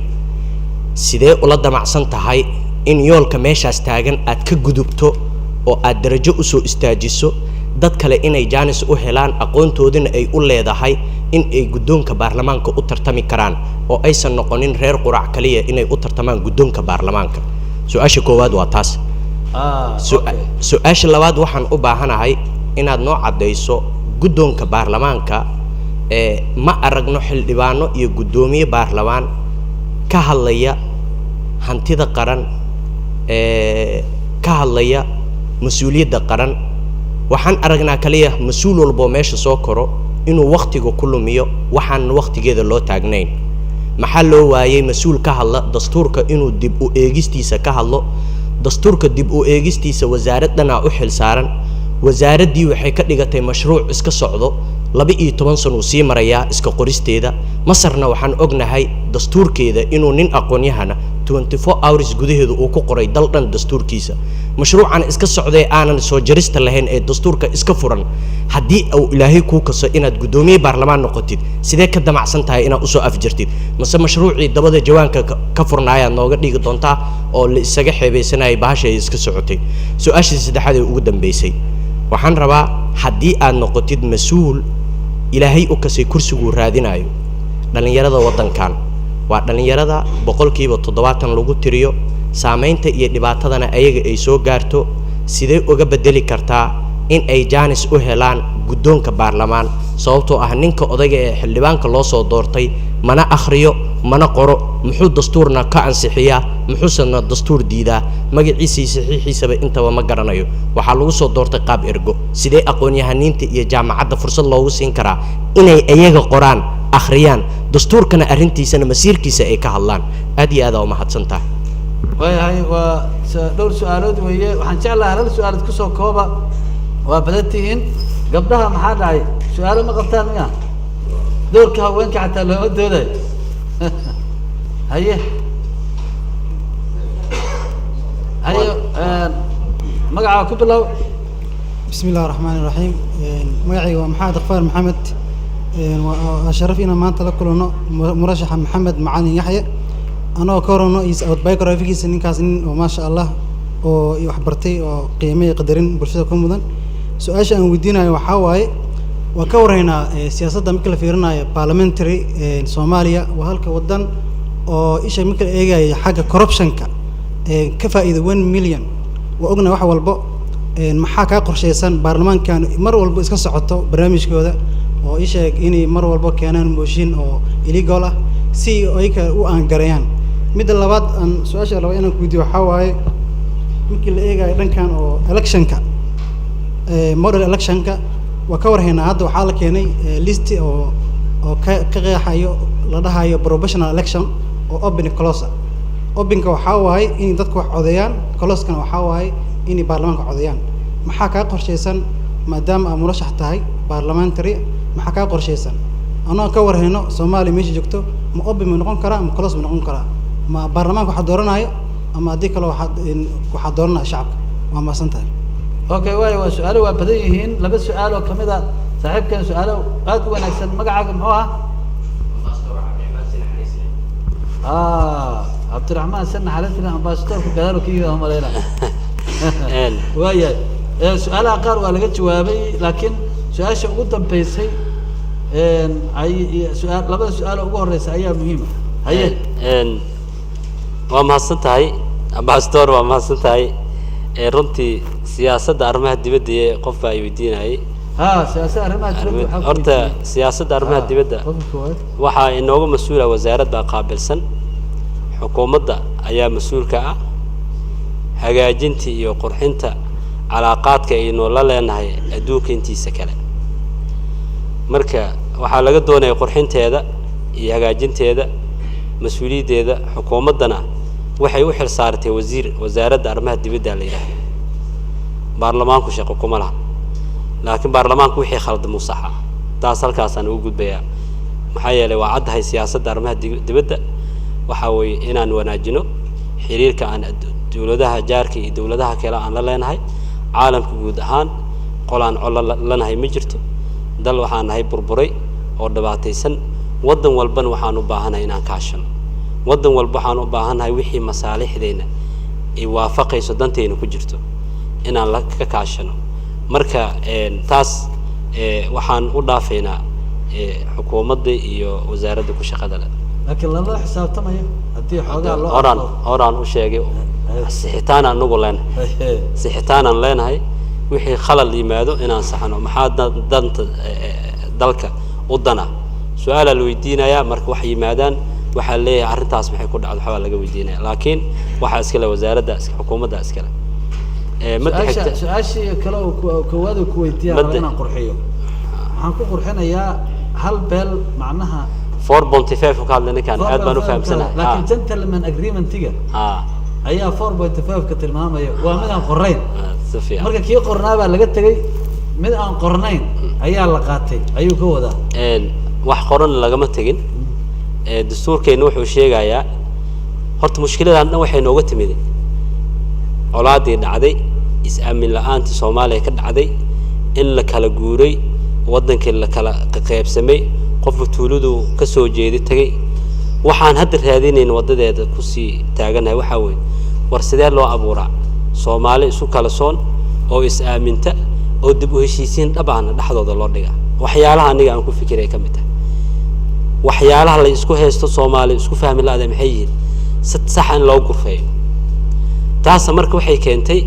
Sidee ula damacsan tahay in yoolka meeshaas taagan aad ka gudubto oo aad darajo usoo istaajiso dad kale inay jaanis u helaan, aqoontoodina ay u leedahay in ay guddoonka baarlamaanka u tartami karaan, oo aysan noqonin reer Qurac kaliya inay u tartamaan guddoonka baarlamaanka? Su-aasha koowaad waa taas. Su-aasha labaad, waxaan u baahanahay inaad noo caddayso guddoonka baarlamaanka. Ee ma aragno xildhibaano iyo guddoomiye baarlamaan ka hadlaya hantida qaran, ee ka hadlaya mas-uuliyadda qaran. Waxaan aragnaa kaliya mas-uul walboo meesha soo koro inuu wakhtiga ku lumiyo waxaan wakhtigeeda loo taagnayn. Maxaa loo waayay mas-uul ka hadla dastuurka, inuu dib u eegistiisa ka hadlo? Dastuurka dib u eegistiisa wasaaraddanaa u xil saaran. Wasaaraddii waxay ka dhigatay mashruuc iska socdo, 12 sano uu sii marayaa iska qoristeeda. Masarna waxaan ognahay dastuurkeeda inuu nin aqoon-yahana 24 hours gudaheedu uu ku qoray dal dhan dastuurkiisa. Mashruucan iska socday aanan soo jarista lahayn ee dastuurka iska furan, haddii uu Ilaahay kuu kaso inaad guddoomiye baarlamaan noqotid, sidee ka damacsan tahay inaad usoo afjartid? Mase mashruucii dabada jawaanka ka furnaayaad nooga dhigi doontaa oo la isaga xeebeysanayay bahasha ay iska socotay? Su-aashii saddexaad ee ugu dambeysay, waxaan rabaa haddii aad noqotid mas-uul Ilaahay u kasay kursiguu raadinayo, dhallinyarada waddankan waa dhallinyarada 70% lagu tiriyo, saamaynta iyo dhibaatadana ayaga ay soo gaarto, sidee uga bedeli kartaa in ay jaanis u helaan guddoonka baarlamaan? Sababtoo ah ninka odayga ee xildhibaanka loo soo doortay mana akhriyo mana qoro. Muxuu dastuurna ka ansixiyaa, muxuusena dastuur diidaa? Magaciisa iyo saxiixiisaba intaba ma garanayo. Waxaa lagu soo doortay qaab ergo. Sidee aqoon-yahaniinta iyo jaamacadda fursad loogu siin karaa inay iyaga qoraan, akhriyaan dastuurkana, arrintiisana masiirkiisa ay ka hadlaan? Aad iyo aad aa umahadsan tahay. Waayahay, waa dhowr su-aalood weeye. Waxaan jeclahay hal su-aalood kusoo kooba, waa badan tihiin. Gabdhaha maxaa dhacay? Su-aalo ma qabtaan miya? Doorka haweenka xataa looma doodayo. Haye haye, magacaa ku bilow. بسم الله الرحمن الرحيم. Magacayga waa Maxamed Akfaar Maxamed. Waa sharaf inaan maanta la kulano murashaxa Maxamed Macalin Yaxye, anagoo ka warano is autobiography-giisa. Ninkaas nin oo maasha Allah oo wax bartay oo qiime iyo qadarin bulshada ku mudan. Su-aasha aan weydiinayo waxaa waaye, waa ka warhaynaa siyaasadda marka la fiirinayo parliamentary Soomaaliya waa halka wadan oo isha marka la eegayo xagga corruption-ka ka faa'iido 1 million. Waa ognahay wax walbo. Maxaa kaa qorshaysan baarlamaankan mar walba iska socoto barnaamijkooda oo ii sheeg inay mar walba keenaan mooshin oo illegal ah si ayka u aangareeyaan? Midda labaad aan su-aasha raba inaan ku weydiiyo waxaa waaye, markii la eegayo dhankan oo electionka, model electionka, waa ka warhaynaa hadda waxaa la keenay list oo ka qeexayo la dhahayo proportional election oo open close ah. Openka waxaa waaye in dadku wax codeeyaan, closekana waxaa waaye inay baarlamaanka codeeyaan. Maxaa kaa qorshaysan maadaama aad murashax tahay parliamentary? Maxaa kaa qorshaysan anoo ka warhayno Soomaaliya meesha joogto? Ma open ma noqon karaa ama close ma noqon karaa? Ma baarlamaanka waxaa dooranayo ama haddii kale waxaa dooranaya shacabka? Waa mahadsan tahay. Okay, waayo, waa su-aalo waa badan yihiin. Laba su-aal oo kamid a saaxiibkan, su-aalo aad u wanaagsan. Magacaaga muxuu ahaa? Cabdiraxmaan Sanna Xalisna, ambassadorka gadaal ka yimid aan malayna. Waayahay, su-aalaha qaar waa laga jawaabay, laakiin su-aasha ugu dambeysay ay su-aal labada su-aal oo ugu horeysa ayaa muhiima. Haye. Waa mahadsan tahay ambassador, waa mahadsan tahay. Runtii siyaasadda arrimaha dibadda ee qof baa i weydiinayay. Ha, siyaasadda arrimaha dibadda waxaa ku Horta weydiiyey. Siyaasadda arrimaha dibadda qofka koowaad. Waxaa inooga mas-uula wasaarad baa qaabilsan, xukuumadda ayaa mas-uulka ah hagaajinta iyo qurxinta calaaqaadka aynu la leenahay adduunka intiisa kale. Marka waxaa laga doonaya qurxinteeda iyo hagaajinteeda, mas-uuliyaddeeda xukuumaddana. Waxay u xil saartay wasiir wasaaradda arrimaha dibadda la yidhaahdo. Baarlamaanku shaqo kuma laha, laakiin baarlamaanku wixii khaldamuu saxa. Taas halkaasaan ugu gudbayaa, maxaa yeelay waa caddahay siyaasadda arrimaha dibadda. Waxaa weeye inaan wanaajino xiriirka aan dowladaha jaarka iyo dowladaha kale aan la leenahay, caalamka guud ahaan. Qolaan colo lanahay ma jirto. Dal waxaan nahay burburay oo dhibaataysan. Waddan walbana waxaan u baahanahay inaan kaashano. Waddan walba waxaan u baahannahay wixii masaalixdeena ay waafaqayso, danteena ku jirto, inaan la ka kaashano. Marka taas waxaan u dhaafaynaa xukuumadda iyo wasaaradda ku shaqada leh. Laakiin lala xisaabtamayo haddii xoogaa loo Horaan horaan u sheegay, sixitaan anagu leenahay, sixitaanaan leenahay. Wixii khalal yimaado inaan saxno. Maxaa danta dalka u dana? Su-aalaa la weydiinayaa. Marka wax yimaadaan, waxaa leeyahay arrintaas maxay ku dhacdo, waxbaa laga weydiinaya, laakiin waxaa iskale wasaaradda iska, xukuumadda iskale. Madda xigta. Su-aashii kale oo koowaad uu ku weydiiya raba inaan qurxiyo. Waxaan ku qurxinayaa hal beel macnaha. 4.5 ka hadlay ninkan, aad baan u fahamsanahay. Laakiin gentleman agreementiga ayaa 4.5 ka tilmaamaya, waa mid aan qorayn. Si fiican. Marka kii qornaa baa laga tegay, mid aan qornayn ayaa la qaatay ayuu ka wadaa. Wax qoran lagama tegin. Dastuurkeena wuxuu sheegayaa horta mushkiladan dhan waxay nooga timid colaadii dhacday, is-aamin la-aantii Soomaaliya ka dhacday, in la kala guuray waddankii, la kala qaybsamay, qofka tuuladu ka soo jeeday tagay. Waxaan hadda raadinayn, waddadeeda kusii taaganahay, waxaa weeye: war sidee loo abuuraa Soomaali isu kala soon oo is-aaminta oo dib u heshiisiin dhab ahna dhexdooda loo dhigaa? Waxyaalaha aniga aan ku fikiray ka mid tahay waxyaalaha la isku haysto, Soomaali isku fahmi la-da maxay yihiin, si saxa in loo gurfeeyo. Taasa marka waxay keentay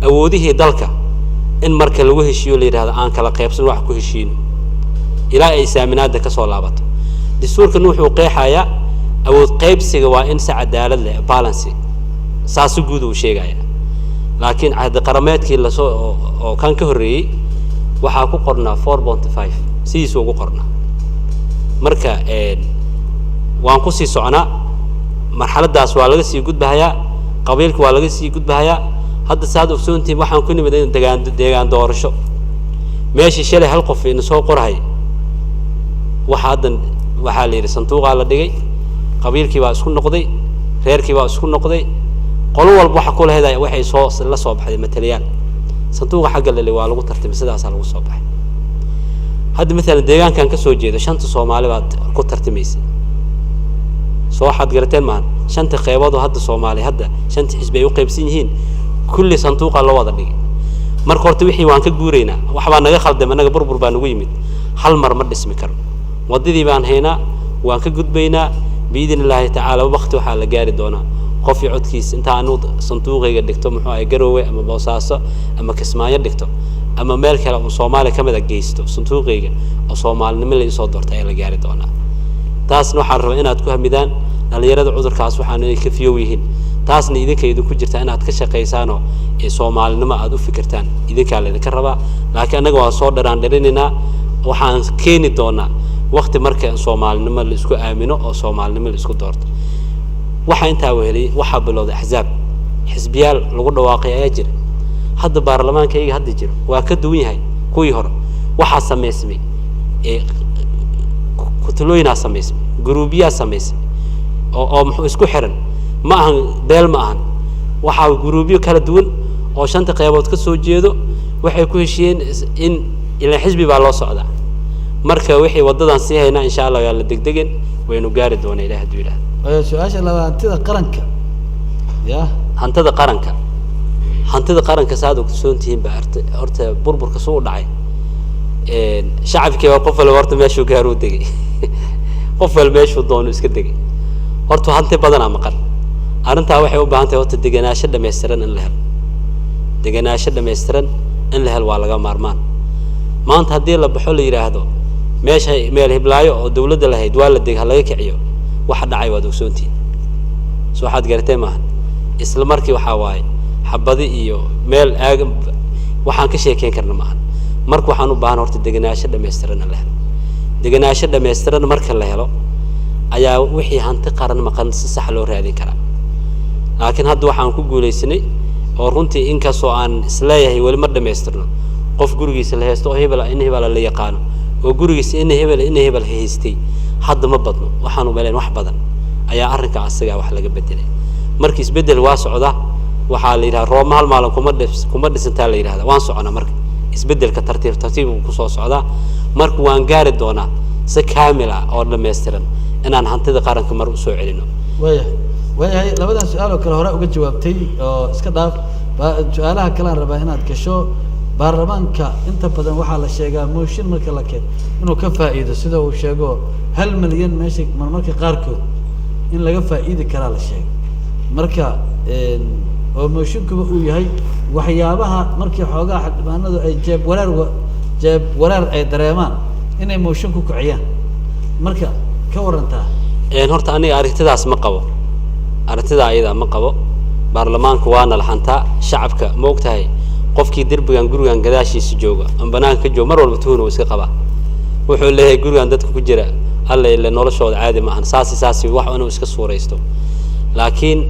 awoodihii dalka in marka lagu heshiiyo la yidhahdo aan kala qaybsan, wax ku heshiino ilaa ay saaminaadda ka soo laabato. Dastuurkan wuxuu qeexayaa awood qaybsiga waa in si cadaalad leh, balance, saasi guud uu sheegaya. Laakiin cahdi qarameedkii lasoo oo kan ka horreeyey waxaa ku qornaa 4.5, sidiisuu ugu qornaa. Marka waan kusii soconaa, marxaladdaas waa laga sii gudbahayaa, qabiilka waa laga sii gudbahayaa. Hadda saad ogsoontihiin, waxaan ku nimid in degaan deegaan doorasho. Meeshii shalay hal qof ina soo qorahay, waxa haddan waxaa la yidhi sanduuqaa la dhigay. Qabiilkii baa isku noqday, reerkii baa isku noqday, qolo walba waxa ku lahayd waxay soo la soo baxday matalayaal. Sanduuqa xagga lali waa lagu tartamay, sidaasaa lagu soo baxay. Hadda maalan deegaankan ka soo jeedo, shanta Soomaali baad ku tartamaysay. Soo waxaad garateen maahan, shanta qeybood oo hadda Soomaali hadda shanta xisbi ay u qaybsan yihiin, kulli sanduuqa loo wada dhigay. Marka horta wixii waan ka guuraynaa, waxbaa naga khaldamay annaga, burbur baa nagu yimid. Hal mar ma dhismi karo. Waddadii baan haynaa, waan ka gudbaynaa biidni Illaahi tacaala. Waqti waxaa la gaari doonaa qof iyo codkiisa inta anu sanduuqayga dhigto, muxuu ahay, Garoowe ama Boosaaso ama Kismaayo dhigto ama meel kale oo Soomaaliya ka mid a geysto sanduuqayga, oo Soomaalinimo la isoo doorta ayaa la gaari doonaa. Taasna waxaan rabaa inaad ku hamidaan dhalinyarada cudurkaas, waxaan inay ka fiyow yihiin. Taasna idinka idinku jirtaa inaad ka shaqaysaanoo ee Soomaalinimo aad u fikirtaan, idinkaa laydinka rabaa. Laakiin annaga waa soo dharaan dharinaynaa. Waxaan keeni doonaa waqti marka Soomaalinimo la isku aamino oo Soomaalinimo la isku doorto. Waxaa intaa weheliyay, waxaa bilowday axzaab, xisbiyaal lagu dhawaaqay ayaa jira. Hadda baarlamaankayga hadda jiro waa ka duwan yahay kuwii hore. Waxaa samaysmay ee kutalooyinaa samaysmay, guruubiyaa samaysmay oo muxuu isku xiran ma ahan, beel ma ahan. Waxaa guruubyo kala duwan oo shanta qeybood ka soo jeedo waxay ku heshiiyeen in ilaa xisbi baa loo socdaa. Marka wixii waddadan sii haynaa, insha Allah yaa la degdegin, waynu gaari doonaa Ilaah hadduu yidhahdo. Su-aasha labaad, hantida qaranka ya. Hantida qaranka, hantida qaranka saad ogsoon tihiin ba horta burburka suu u dhacay, shacabkii baa qof walba horta meeshuu gaaruu degay, qof walba meeshuu doono iska degay. Horta hanti badanaa maqan. Arrintaa waxay u baahan tahay horta degenaansho dhammaystiran in la helo. Degenaansho dhammaystiran in la helo waa laga maarmaan. Maanta haddii la baxo la yidhaahdo meesha meel hiblaayo oo dawladda lahayd waa la deg, ha laga kiciyo, waxa dhacay waad ogsoontihiin. So waxaad garatee maahan, isla markii waxaa waaye xabadi iyo meel aag waxaan ka sheekeyn karna maahan. Marka waxaan u baahan horta degenaansho dhammaystiran in la helo. Degenaansho dhammaystiran marka la helo ayaa wixii hanti qaran maqan si sax loo raadin karaa. Laakiin hadda waxaan ku guulaysanay oo runtii inkastoo aan isleeyahay weli ma dhammaystirno, qof gurigiisa la haysto oo hebel in hebela la yaqaano oo gurigiisa in hebel in hebel haystay hadda ma badno. Waxaan umaleyn wax badan ayaa arrinka asaga wax laga bedelay. Marka isbeddel waa socda. Waxaa la yidhaha Rooma hal maalin kuma dhisantaa la yidhahda. Waan soconaa. Marka isbeddelka tartiib tartiib uu kusoo socdaa. Marka waan gaari doonaa si kaamil ah oo dhammaystiran inaan hantida qaranka mar usoo celino. Waayahay, labadan su-aal oo kale hore uga jawaabtay oo iska dhaaf. Su-aalaha kale aan rabaa inaad gasho. Baarlamaanka inta badan waxaa la sheegaa mooshin marka la keeno inuu ka faa'iido, sida uu sheego 1 milyan meesha marmarka qaarkood in laga faa'iidi karaa la sheegay. Marka oo mooshinkuba uu yahay waxyaabaha markii xoogaa xildhibaanadu ay jeeb wareer ay dareemaan inay mooshin ku kiciyaan. Marka ka warantaa? Horta aniga aragtidaas ma qabo, aragtidaa ayada ma qabo. Baarlamaanku waana laxantaa shacabka. Ma og tahay qofkii derbigan gurigan gadaashiisa jooga ama banaanka ka jooga mar walba tuhun uu iska qabaa. Wuxuu leeyahay gurigan dadka ku jira alla ile noloshooda caadi ma ahan, saasi saasi wax inuu iska suuraysto. Laakiin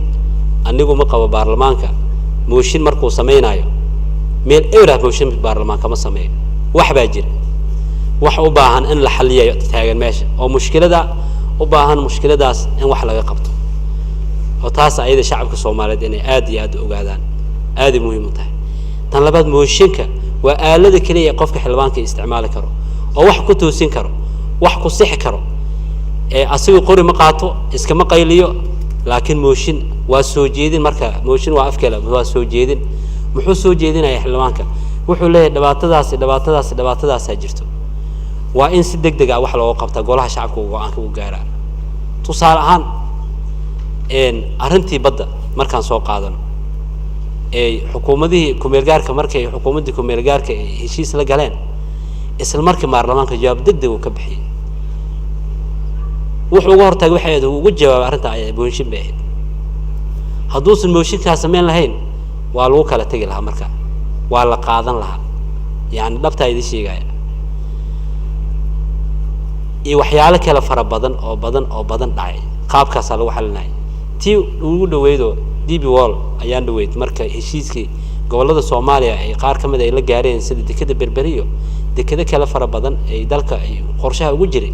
anigu ma qabo baarlamaanka mooshin markuu samaynayo meel eber mooshin baarlamaanka ma sameeyo. Wax baa jira, wax u baahan in la xaliyayo taagan meesha oo mushkilada u baahan, mushkiladaas in wax laga qabto, oo taas ayada shacabka Soomaaliyeed inay aad iyo aad u ogaadaan aaday muhiim u tahay. Tan labaad, mooshinka waa aalada keliya ee qofka xildhibaanka isticmaali karo oo wax ku toosin karo, wax ku sixi karo. Ee asigu qori ma qaato, iskama qayliyo, laakiin mooshin waa soo jeedin. Marka mooshin waa afkale, waa soo jeedin. Muxuu soo jeedinaya xildhibaanka? Wuxuu leeyahay dhibaatadaasi, dhibaatadaasi, dhibaatadaasaa jirto, waa in si deg deg ah wax looga qabtaa. Golaha shacabka uu go-aanka u gaaraa. Tusaale ahaan, arrintii badda markaan soo qaadano ee xukuumadihii kumeelgaarka, markay xukuumaddii kumeelgaarka ay heshiis la galeen, isla markii baarlamaanka jawaab deg deg uu ka bixiyey. Wuxuu uga hortagay waxay ahayd, uu uga jawaabay arrinta ay mooshin bay ahayd. Hadduusan mooshinkaa samayn lahayn waa lagu kala tegi lahaa, marka waa la qaadan lahaa. Yani dhabtaa idin sheegaya iyo waxyaalo kale fara badan oo badan oo badan dhacay, qaabkaasaa lagu xalinaya. Tii ugu dhaweydoo DP World ayaan dhaweyd marka heshiiskii gobollada Soomaaliya ay qaar ka mid ay la gaareen, sida dekeda Berberiyo, dekado kale fara badan ay dalka ay qorshaha ugu jiray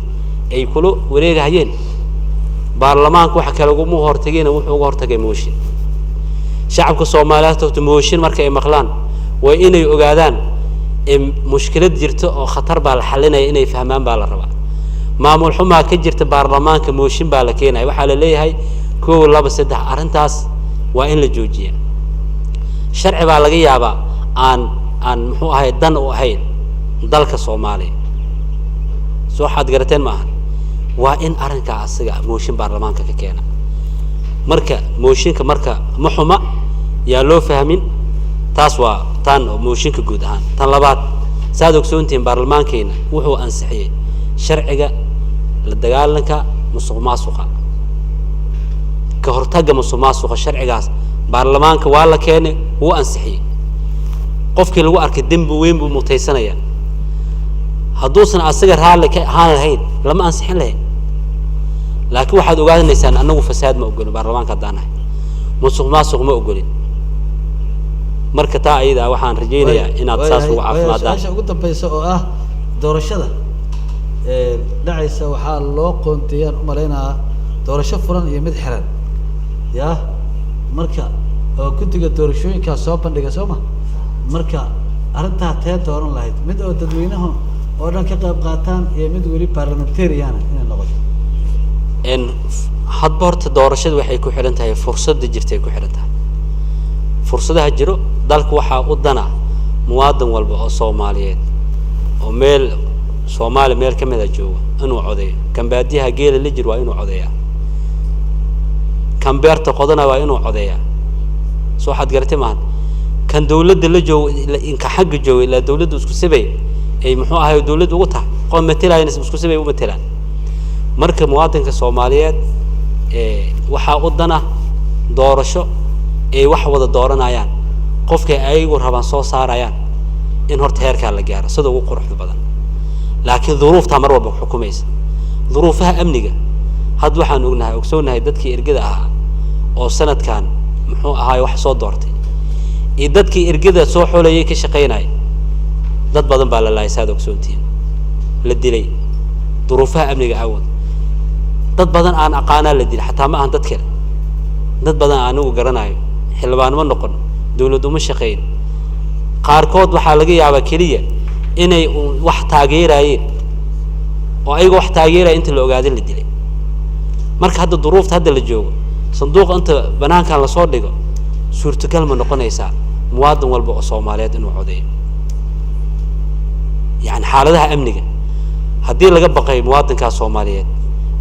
ay kula wareegahayeen, baarlamaanka waxa kale uguma hortageen, wuxuu uga hortagay mooshin. Shacabka Soomaaliyeed horta mooshin marka ay maqlaan waa inay ogaadaan in mushkilad jirto oo khatar baa la xalinaya, inay fahmaan baa la rabaa. Maamul xumaa ka jirta baarlamaanka, mooshin baa la keenaya. Waxaa la leeyahay 1, 2, 3, arrintaas waa in la joojiya. Sharci baa laga yaabaa aan muxuu ahay dan u ahayn dalka Soomaaliya. Soo waxaad garateen ma ahan, waa in arrinkaa asaga ah mooshin baarlamaanka ka keena. Marka mooshinka marka ma xuma, yaa loo fahmin. Taas waa tan oo mooshinka guud ahaan. Tan labaad, saad ogsoontihiin baarlamaankeena wuxuu ansixiyey sharciga la dagaalanka musuq maasuqa, ka hortagga musuq maasuqa. Sharcigaas baarlamaanka waa la keenay, wuu ansixiyey. Qofkii lagu arkay dembi weyn buu mutaysanaya. Hadduusan asaga raalli ka ahaan lahayn lama ansixin lahayn. Laakiin waxaad ogaanaysaan annagu fasaad ma ogolin, baarlamaanka haddaan nahay musuq maasuq ma ogolin. Marka taa ayada waxaan rajaynayaa inaad saas ugu caafimaadaan. Su-aasha ugu dambeysa oo ah doorashada dhacaysa waxaa loo qoonteeyaan u malaynayaa doorasho furan iyo mid xiran ya. Marka oo guddiga doorashooyinkaa soo bandhiga soo ma, marka arrintaa tee dooran lahayd, mid oo dadweynaha oo dhan ka qayb qaataan iyo mid weli parliamentarian inay noqoto? Hadba horta doorashada waxay ku xidhan tahay fursadda jirtay ku xidhan tahay, fursadaha jiro. Dalka waxaa u dana muwaadin walba oo Soomaaliyeed oo meel Soomaaliya meel ka mida jooga inuu codeeyo. Kan baadiyaha geela la jir waa inuu codeeyaa, kan beerta qodana waa inuu codeeyaa. Soo waxaad garatay maahan? Kan dawladda la joogo, inka xagga jooga ilaa dawladda isku sibay ay muxuu ahay dawladda ugu tahay qof matelayana isku sibay u matelaan. Marka muwaadinka Soomaaliyeed waxaa u dana doorasho ay wax wada dooranayaan, qofkay ayagu rabaan soo saarayaan, in horta heerkaa la gaaro sida ugu quruxda badan. Laakiin duruuftaa mar walba xukumaysa, duruufaha amniga. Hadda waxaan ognahay, ogsoonahay dadkii ergada ahaa oo sanadkan Muxuu ahaay wax soo doortay iyo dadkii ergada soo xulayay ka shaqaynaya, dad badan baa la laayay, saad ogsoontihiin, la dilay duruufaha amniga awood. Dad badan aan aqaanaa la dilay, xataa ma ahan dad kale, dad badan aan anigu garanayo, xildhibaan ma noqon, dawlad uma shaqayn. Qaarkood waxaa laga yaabaa keliya inay wax taageerayeen oo ayaga wax taageeraya inta la ogaaday la dilay. Marka hadda duruufta hadda la joogo, sanduuqa inta banaankan lasoo dhigo, suurtagal ma noqonaysaa muwaadin walba oo Soomaaliyeed inuu codeeyo? Yani xaaladaha amniga haddii laga baqayo, muwaadinkaas Soomaaliyeed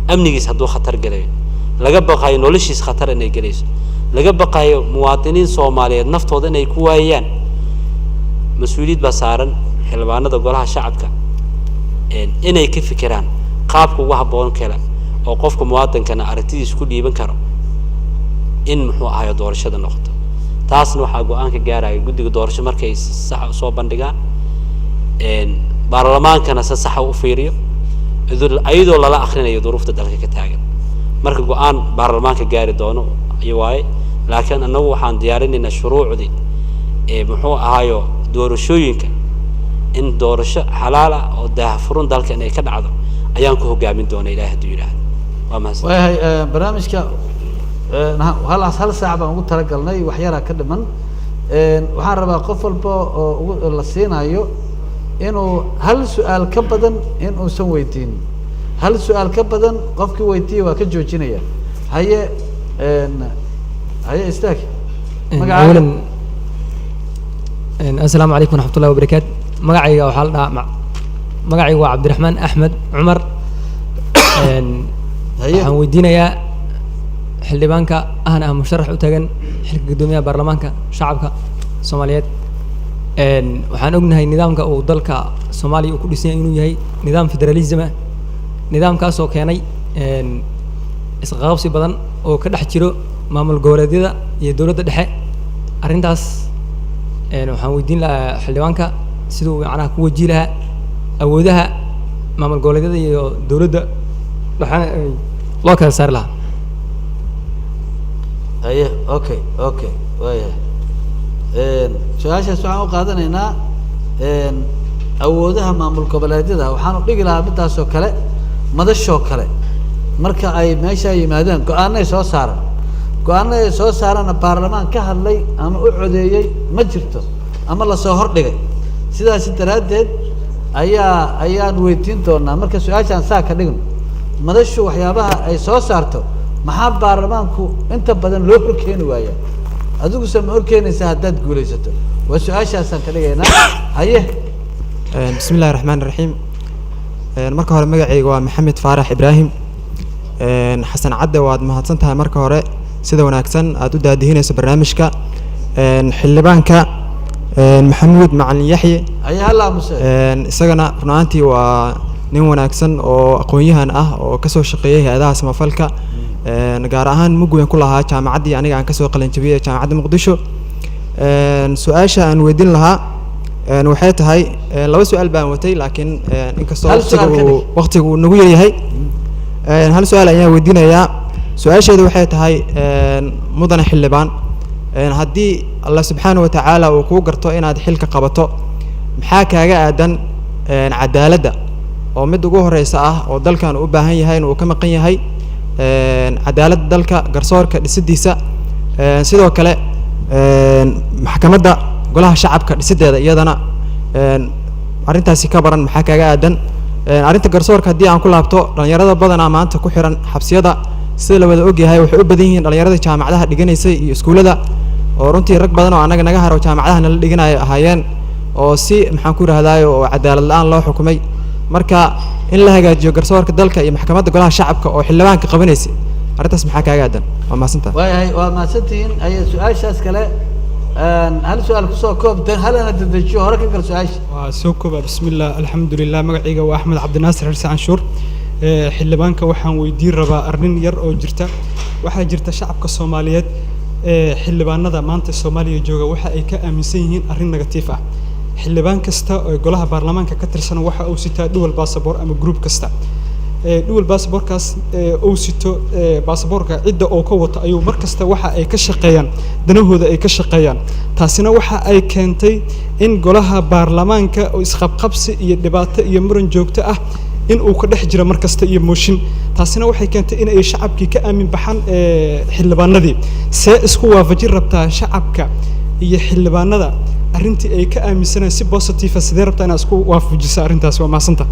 amnigiis hadduu khatar gelayo, laga baqayo noloshiis khatar inay gelayso, laga baqayo muwaadiniin Soomaaliyeed naftooda inay ku waayaan, mas-uuliyad baa saaran xildhibaanada golaha shacabka inay ka fikiraan qaabka ugu habboon kale oo qofka muwaadinkana aragtidiisa ku dhiiban karo in muxuu ahayo doorashada noqoto. Taasna waxaa go-aan ka gaaraya guddiga doorasho markay si saxa usoo bandhigaan, baarlamaankana si saxa u fiiriyo, iyadoo lala akrinayo duruufta dalka ka taagan. Marka go-aan baarlamaanka gaari doono iyo waaye, laakiin annagu waxaan diyaarinaynaa shuruucdii ee muxuu ahaayo doorashooyinka, in doorasho xalaal ah oo daahfurun dalka inay ka dhacdo ayaan ku hogaamin doona, Ilahi hadduu yidhaahdo. Waa mahadsan. Waayahay, barnaamijka hal saac baan ugu talagalnay, wax yaraa ka dhiman. Waxaan rabaa qof walba oo ugu la siinayo inuu hal su-aal ka badan in uusan weydiin. Hal su-aal ka badan qofkii weydiiya waa ka joojinaya. Haye, haye, istaag. Magacaaga? أولا السلام عليكم ورحمة الله وبركاته. Magacayga waxaa la dhahaa, magacayga waa Cabdiraxmaan Axmed Cumar. Waxaan weydiinayaa xildhibaanka ahna ah musharax u taagan xilka guddoomiyaha baarlamaanka shacabka Soomaaliyeed. Waxaan ognahay nidaamka uu dalka Soomaaliya uu ku dhisan yahay inuu yahay nidaam federalism ah, nidaamkaasoo keenay isqabsi badan oo ka dhex jiro maamul goboleedyada iyo dowladda dhexe. Arrintaas waxaan weydiin lahaa xildhibaanka siduu macnaha ku wajihi lahaa awoodaha maamul goboleedyada iyo dowladda dhexena ay loo kala saari lahaa. Haye, okay, waayahay. Su-aashaas waxaan u qaadanaynaa awoodaha maamul goboleedyada. Waxaan u dhigi lahaa midaasoo kale madashoo kale marka ay meesha yimaadaan go-aanay soo saaran, go-aanada ay soo saarana baarlamaan ka hadlay ama u codeeyey ma jirto ama lasoo hordhigay. Sidaasi daraaddeed ayaan weydiin doonaa. Marka su-aashaan saa ka dhigno, madashu waxyaabaha ay soo saarto maxaa baarlamaanku inta badan loo horkeeni waaya? Adiguse ma horkeenaysaa haddaad guulaysato? Waa su-aashaasaan ka dhigaynaa. Haye. Bismi illahi raxmaan raxiim. Marka hore magacayga waa Maxamed Faarax Ibraahim. Xasan Cadde, waad mahadsan tahay marka hore sida wanaagsan aad u daadihinayso barnaamijka. Xildhibaanka Maxamuud Macalin Yaxye, Haye, halla muse. Isagana run ahaantii waa nin wanaagsan oo aqoon-yahan ah oo kasoo shaqeeyay hay-adaha samafalka, gaar ahaan mug weyn ku lahaa jaamacaddii aniga aan kasoo qalin jabiyey, Jaamacadda Muqdisho. Su-aasha aan weydiin lahaa waxay tahay, laba su-aal baan watay, laakiin inkastoo Hal waqtiga su'aal ka uu dhig. waqtiga uu nagu yaryahay, hal su-aal ayaan weydiinayaa. Su-aasheedu waxay tahay, mudane xildhibaan, haddii Allah subxaana wa tacaala uu kuu garto inaad xilka qabato, maxaa kaaga aadan cadaaladda oo mid ugu horeysa ah oo dalkan u baahan yahay in uu ka maqan yahay, cadaaladda dalka, garsoorka dhisidiisa, sidoo kale maxkamadda golaha shacabka dhisideeda iyadana, arrintaasi ka baran maxaa kaaga aadan? Arrinta garsoorka haddii aan ku laabto, dhalinyarada badanaa maanta ku xiran xabsiyada, sida la wada ogyahay, waxay u badan yihiin dhalinyarada jaamacadaha dhiganaysay iyo iskuullada, oo runtii rag badan oo annaga naga haro jaamacadaha nala dhiganayo ahaayeen, oo si maxaan ku yidhahdaay oo cadaalad la-aan loo xukumay. Marka in la hagaajiyo garsoorka dalka iyo maxkamadda golaha shacabka oo xildhibaanka qabanaysay, arrintaas maxaa kaaga aadan? Waa mahadsantaha. Waayahay, waa mahadsantihiin. Haye, su-aashaas kale hal su-aal kusoo koob, halana dedejiyo, hore ka gal su-aasha. Waa soo kooba. Bismillah, alxamdulilah. Magacayga waa Axmed Cabdinaasir Xirse Canshuur. Xildhibaanka waxaan weydiin rabaa arrin yar oo jirta. Waxaa jirta shacabka Soomaaliyeed ee xildhibaanada maanta Soomaaliya jooga waxa ay ka aaminsan yihiin arrin negative ah. Xildhibaan kasta oo golaha baarlamaanka ka tirsan waxa uu sitaa dual passport ama group kasta. Dual baasaboorkaas uu sito, baasaboorka cidda oo ka wato ayuu mar kasta waxa ay ka shaqeeyaan danahooda ay ka shaqeeyaan. Taasina waxa ay keentay in golaha baarlamaanka oo isqabqabsi iyo dhibaato iyo muran joogto ah in uu ka dhex jiro mar kasta iyo mooshin. Taasina waxay keentay in ay shacabkii ka aamin baxaan xildhibaanadii. See isku waafajin rabtaa shacabka iyo xildhibaanada arrintii ay ka aaminsanayaan si positive ah? Sidee rabtaa inaad isku waafajiso arrintaas? Waa mahadsanta.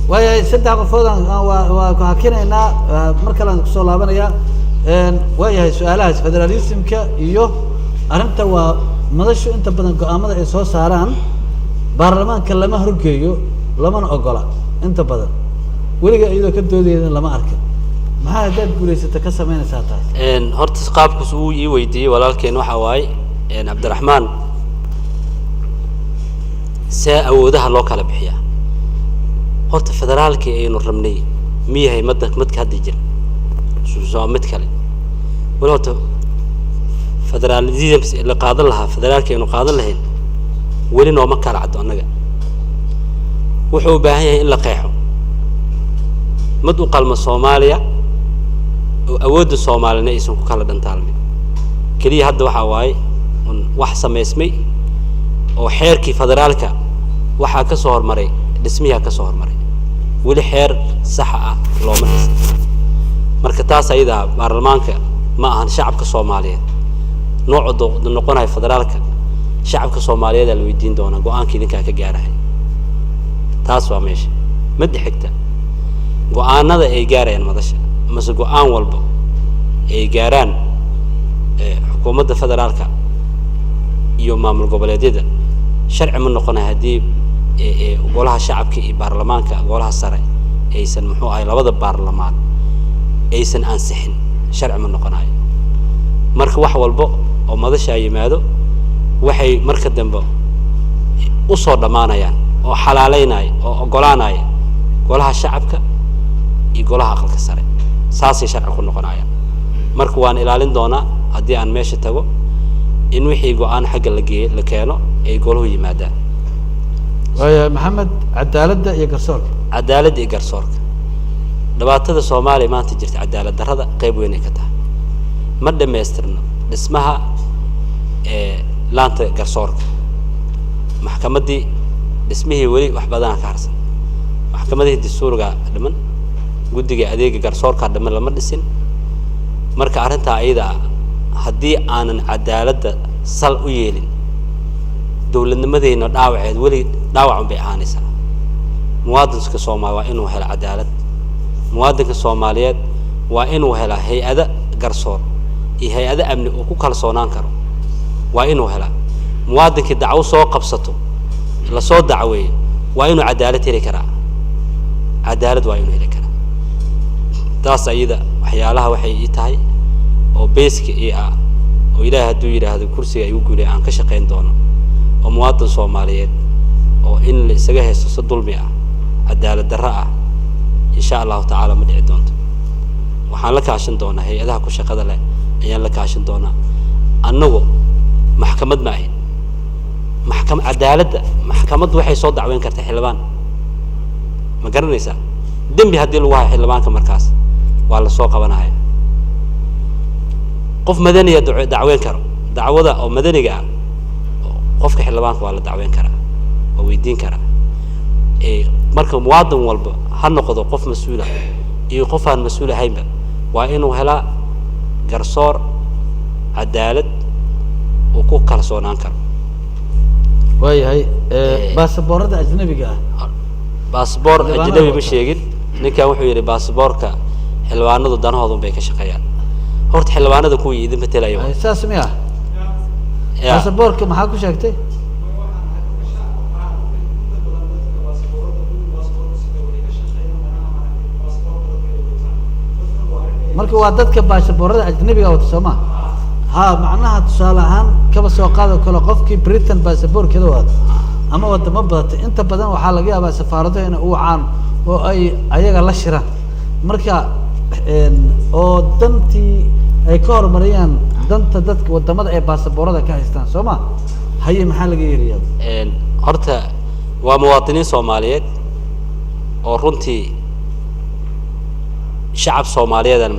Waayahay, saddex qofood aan waa ku hakinaynaa, mar kale aan kusoo laabanayaa. Waayahay, su-aalahaas federalismka iyo arrinta waa madashu inta badan go'aamada ay soo saaraan baarlamaanka lama horgeeyo, lamana ogola inta badan, weliga iyadoo ka doodaydan lama arkin. Maxaa haddaad guulaysata ka samaynaysaa taas? Horta qaabkus uu ii weydiiyey walaalkeen waxa waaye, Cabdiraxmaan, see awoodaha loo kala bixiyaa? Horta federaalkii aynu rabnay miyahay madda madka hadda jira soo mid kale? Wali horta federalism la qaadan lahaa, federaalkii aynu qaadan lahayn weli nooma kala caddo annaga. Wuxuu u baahan yahay in la qeexo mid u qalmo Soomaaliya oo awoodda Soomaalina aysan ku kala dhantaalmin. Keliya hadda waxaa waaye un wax samaysmay oo xeerkii federaalka waxaa ka soo hormaray, dhismiyaa ka soo hormaray, weli xeer saxa ah looma dhisin. Marka taas ayadaa baarlamaanka ma ahan, shacabka Soomaaliyeed noocu noqonayo federaalka shacabka Soomaaliyeed aa la weydiin doonaa, go-aanka idinkaa ka gaarahay. Taas waa meesha. Midda xigta, go-aanada ay gaarayaan madasha mase go-aan walba ay gaaraan xukuumadda federaalka iyo maamul goboleedyada sharci ma noqonayo haddii golaha shacabka iyo baarlamaanka golaha sare aysan, muxuu ahay, labada baarlamaan aysan ansixin, sharci ma noqonayo. Marka wax walba oo madasha yimaado waxay marka dambe usoo dhammaanayaan oo xalaaleynaya oo oggolaanaya golaha shacabka iyo golaha aqalka sare, saasay sharci ku noqonayaan. Marka waan ilaalin doonaa haddii aan meesha tago in wixii go-aan xagga la geeye la keeno ay golahu yimaadaan. Waayahay, Maxamed, cadaaladda iyo garsoorka. Cadaaladda iyo garsoorka, dhibaatada Soomaaliya maanta jirta cadaalad darrada qayb weyn ay ka tahay. Ma dhammaystirno dhismaha laanta garsoorka, maxkamaddii dhismihii weli wax badanaa ka harsan, maxkamadihii dastuuriga dhiman, guddiga adeega garsoorka dhiman, lama dhisin. Marka arrintaa ayada ah haddii aanan cadaaladda sal u yeelin, dowladnimadeyna dhaawaceed weli dhaawacun bay ahaanaysaa. Muwaadinka Soomaali waa inuu helo cadaalad, muwaadinka Soomaaliyeed waa inuu helaa hay-ado garsoor iyo hay-ado amni uu ku kalsoonaan karo waa inuu helaa. Muwaadinkii dacwo soo qabsato, lasoo dacweeyo, waa inuu cadaalad heli karaa, cadaalad waa inuu heli karaa. Taas ayada waxyaalaha waxay ii tahay oo beeska ii ah oo Ilaahay hadduu yidhaahdo kursiga igu guulay aan ka shaqayn doono, oo muwaadin Soomaaliyeed oo in la isaga haysto si dulmi ah, cadaalad darro ah, insha Allahu tacaala ma dhici doonto. Waxaan la kaashan doonaa hay-adaha ku shaqada leh ayaan la kaashan doonaa. Annagu maxkamad ma ahin, cadaaladda maxkamaddu waxay soo dacweyn kartaa xildhibaan, ma garanaysaa? Dembi haddii lagu hayo xildhibaanka markaas waa lasoo qabanaya. Qof madaniya dacweyn karo, dacwada oo madaniga ah qofka xildhibaanka waa la dacweyn karaa, waa weydiin karaa. Marka muwaadin walba ha noqdo qof mas-uula iyo qof aan mas-uul ahaynba waa inuu helaa garsoor cadaalad uu ku kalsoonaan karo. Waayahay, baasaboorada ajnabiga ah. Baasboor Xildhibaanada ajnabi ma wata. Sheegin ninkan wuxuu yidhi baasaboorka xildhibaanadu danahooda bay ka shaqeeyaan. Horta xildhibaanada kuwii idin matelaya waa. Saas miya? Ya. Baasaboorka maxaa ku sheegtay? Marka waa dadka baasaboorada ajnabiga wata soo ma ha? Macnaha tusaale ahaan kaba soo qaado kale qofkii Britain baasaboorkeeda wata ama wadamo badatay, inta badan waxaa laga yaabaa safaaraduhu inay u wacaan oo ay ayaga la shiraan, marka oo dantii ay ka horumariyaan danta dadka wadamada ay baasaboorada ka haystaan soo ma haye? Maxaa laga yeelayaa? Horta waa muwaadiniin Soomaaliyeed oo runtii Shacab Soomaaliyeed aan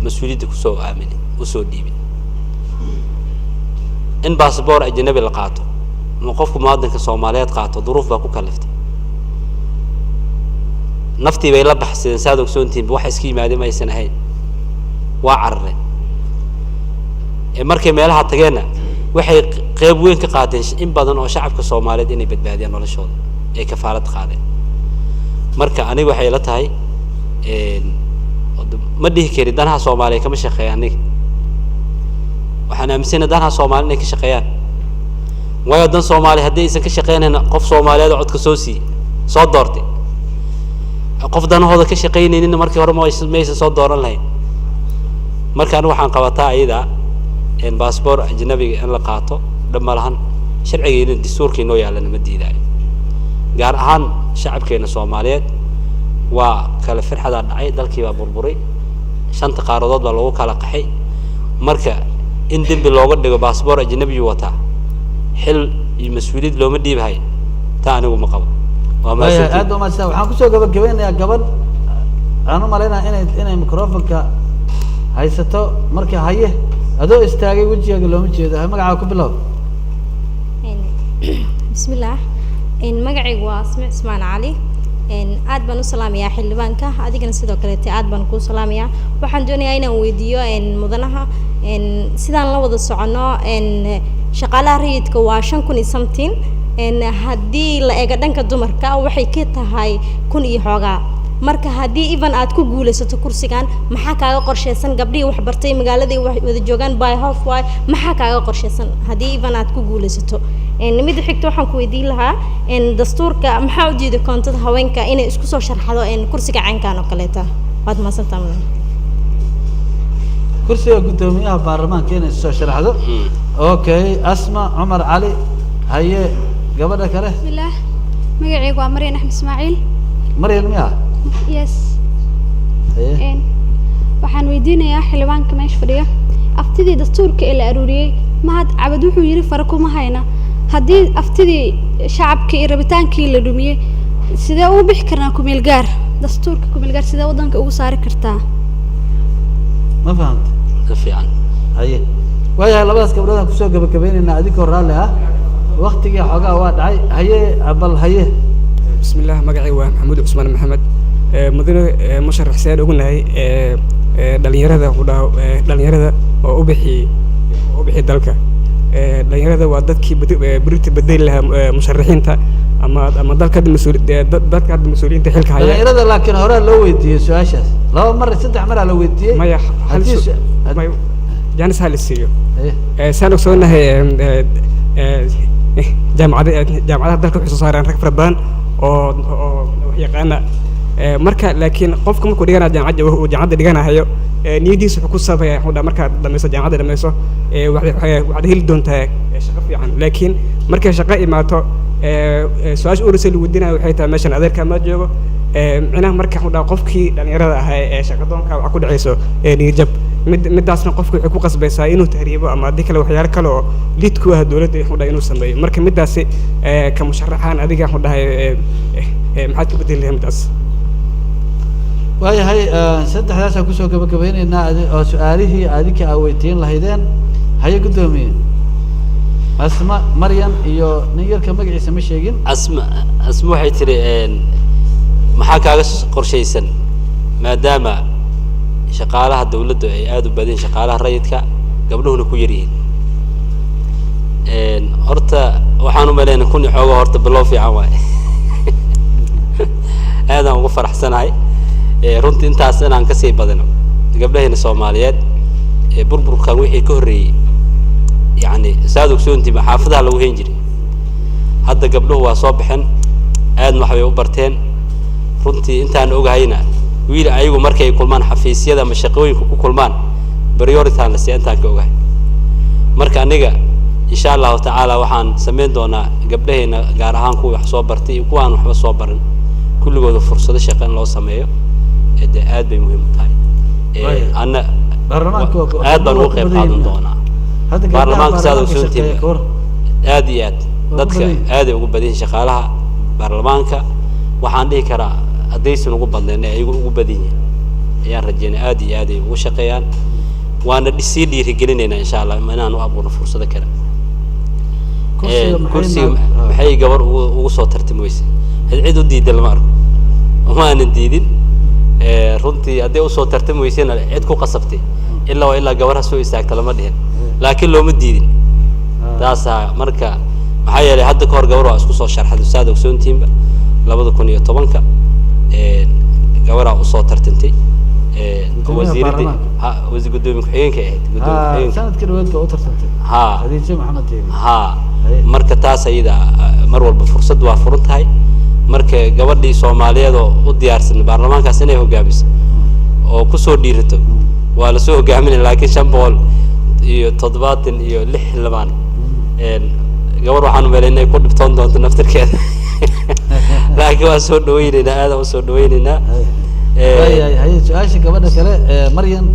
mas-uuliyadda kusoo aaminin, usoo dhiibin in baasboor ajnabi la qaato ama qofku muwaadinka Soomaaliyeed qaato. Duruuf baa ku kaliftay, naftii bay la baxsadeen. Saad ogsoontihiin, waxa iska yimaadeen ma aysan ahayn, waa carareen. Ee markay meelaha tageenna waxay qeyb weyn ka qaateen in badan oo shacabka Soomaaliyeed inay badbaadiyaan noloshooda, ay kafaalad qaadeen. Marka aniga waxay la tahay, ma dhihi kari danaha Soomaaliya kama shaqeeya. Aniga waxaan aaminsanahay danaha Soomaaliya inay ka shaqeeyaan, waayo dan Soomaaliya haddii aysan ka shaqeynayna, qof Soomaaliyeed oo codka soo siiyey, soo doortay, qof danahooda ka shaqeynaynin markii hore maysan soo dooran lahayn. Marka aniga waxaan qabataa ayada in baasboor ajnabiga in la qaato dhib ma lahan, sharcigeena, dastuurka inoo yaalana ma diidaayo. Gaar ahaan shacabkeena Soomaaliyeed waa kala firxadaa dhacay, dalkii baa burburay, shanta qaaradood baa lagu kala qaxay. Marka in dembi looga dhigo baasboor ajnabiyu wataa, xil iyo mas-uuliyad looma dhiibahay, taa anigu ma qabo. Waa waayahay, mahadsantihiin. Aad baa mahadsan. Waxaan kusoo gabagabeynayaa gabadh aan u malaynaya inay microfonka haysato. Marka haye, adoo istaagay, wejigaaga looma jeedo. Hay, magacaaga ku bilow. Bismillaah, magacaygu waa Asmi Cismaan Cali. Aad baan u salaamayaa xildhibaanka, adigana sidoo kaleete aad baan kuu salaamayaa. Waxaan doonayaa inaan weydiiyo mudanaha, sidaan la wada soconno, shaqaalaha rayidka waa 5000 iyo something. Haddii la eego dhanka dumarka waxay ka tahay 1000 iyo xoogaa. Marka haddii even aad ku guulaysato kursigan, maxaa kaaga qorshaysan? Gabdhihii wax bartay magaaladay wax wada joogaan by half way, maxaa kaaga qorshaysan haddii even aad ku guulaysato? Midda xigta waxaan ku weydiin lahaa, dastuurka maxaa u diiday koontada haweenka inay isku soo sharxado kursiga caynkan oo kaleeta? Waad mahadsantaa, mudan. Kursiga guddoomiyaha baarlamaanka inay soo sharaxdo. Okay, Asma Cumar Cali. Haye, gabadha kale. Bismillaah, magacaygu waa Maryan Axmed Ismaaciil. Maryan miya? Yes. Haye. Waxaan weydiinayaa xildhibaanka meesha fadhiya, aftidii dastuurka ee la aruuriyey, Mahad Cabad wuxuu yidhi fara kuma hayna. Haddii aftidii shacabkii iyo rabitaankii la dhumiyey, sidee ugu bixi karnaa kumeel gaar? Dastuurka kumeel gaar sidee waddanka ugu saari kartaa? Ma fahamta? Si fiican. Haye, waayahay, labadaas gabdhood aan kusoo gabagabeynaynaa adinkoo raalli ah, waktigii xoogaa waa dhacay. Haye, bal haye. Bismillaah, magacaygu waa Maxamuud Cusmaan Maxamed. Mudane musharax, seen ognahay, dhalinyarada wuxuu dhahaa, dhalinyarada oo u bixiyey dalka. Dhalinyarada waa dadkii berita bedeli lahaa, musharaxiinta ama dalka hadda mas-uuli dadka hadda mas-uuliyiinta xilka haya. Dhalinyarada laakiin horaa loo weydiiyey su-aashaas, laba mar, saddex maraa la weydiiyey. Maya, hal haddii may, jaanis ha la siiyo. Haye. Saan ogsoonahay, jaamacadaha dalka waxay soo saaraan rag fara badan oo wax yaqaana. Marka laakiin qofka markuu dhiganayo jaamacadda, uu jaamacadda dhiganayo, niyadiisa wuxuu ku sabaya, wuxuu dhaha markaad dhamayso jaamacadda dhamayso, waxaad heli doontaa shaqo fiican. Laakiin markay shaqo imaato, su-aasha urisa lagu weydiinayo waxay tahay meeshan adeerkaa ma joogo. Micnaha marka wuxuu dhaha qofkii dhalinyarada ahaa ee shaqadoonka waxaa ku dhacayso niyad jab. Midaasna qofka waxay ku qasbaysaa inuu tahriibo ama haddii kale waxyaalo kale oo lid ku ah dowladda, wuxuu dhahay, inuu sameeyo. Marka midaasi, ka musharaxaan adiga, wuxuu dhahay, maxaad ka bedeli lahayd midaas? Waayahay, saddexdaasaan kusoo gabagabeyneynaa oo su-aalihii adinka aa weydiin lahaydeen. Haye guddoomiye, Asma, Maryan iyo nin yarka magaciisa ma sheegin. Asma waxay tiri, maxaa kaaga qorshaysan maadaama shaqaalaha dawladdu ay aada u badan yihiin, shaqaalaha rayidka gabdhuhuna ku yar yihiin? Horta waxaan u malaynaya 1000 iyo xoogaa horta bilow fiican waaye, aadaan ugu faraxsanahay. Runtii intaas inaan kasii badino gabdhaheena Soomaaliyeed ee burburkan wixii ka horreeyey, yacni saad ogsoontihiin xaafadaha lagu hayn jiray, hadda gabdhuhu waa soo baxeen, aadna wax bay u barteen. Runtii intaan ogahayna wiil ayagu markay kulmaan xafiisyada ama shaqooyinka ku kulmaan, priority-an la siiya intaan ka ogahay. Marka aniga insha Allahu tacaala waxaan samayn doonaa gabdhaheena, gaar ahaan kuwa wax soo bartay iyo kuwa aan waxba soo barin, kulligooda fursado shaqo in loo sameeyo. Dee aad bay muhiim u tahay. Waayo. Anna Baarlamaanka aad baan waa uga ku qayb badan qaadan yihiin. doonaa. Hadda gabdhaha baarlamaanka saad baarlamaanka ogsoontihiin shaqeeya ka war. Aad iyo aad. Waa ku dadka badan yihiin. Aad ay ugu badan yihiin shaqaalaha baarlamaanka. Waxaan dhihi karaa haddaysan ugu badnayn, ay ayagu ugu badan yihiin. Ayaan rajeynay aad iyo aad ay ugu shaqeeyaan, waana sii dhiirigelinaynaa insha Allah inaan u abuurno fursado kale. Kursiga maxay Kursiga maxay gabar ugu soo tartami weysay? Cid u diiday lama arko, uma aanan diidin. Runtii hadday usoo tartami weysayna cid ku qasabtay ilaa waa ilaa gabar ha soo istaagta lama dhihin, laakiin looma diidin taasaa. Marka maxaa yeelay hadda ka hor gabar waa isku soo sharxday, saad ogsoontihiinba, 2010-ka gabaraa usoo tartantay. Guddoomiyaha wasiiradii baarlamaanka. Ha, wasiir guddoomiye ku-xigeenka ahayd, guddoomiye ku-xigeenka. Sanadkii dhaweed baa u tartantay. Ha. Khadiijo Maxamed Diiri. Ha, marka taas ayada mar walba fursad waa furan tahay. Marka gabadhii Soomaaliyeed oo u diyaarsan baarlamaankaas inay hogaamiso oo kusoo dhiirato waa lasoo hogaaminaya, laakiin 576 xildhibaan gabar waxaan umalay inay ku dhibtoon doonto naftirkeeda, laakiin waa soo dhaweyneynaa, aadaan usoo dhaweyneynaa. Waayahay, haye, su-aasha gabadha kale ee Maryan.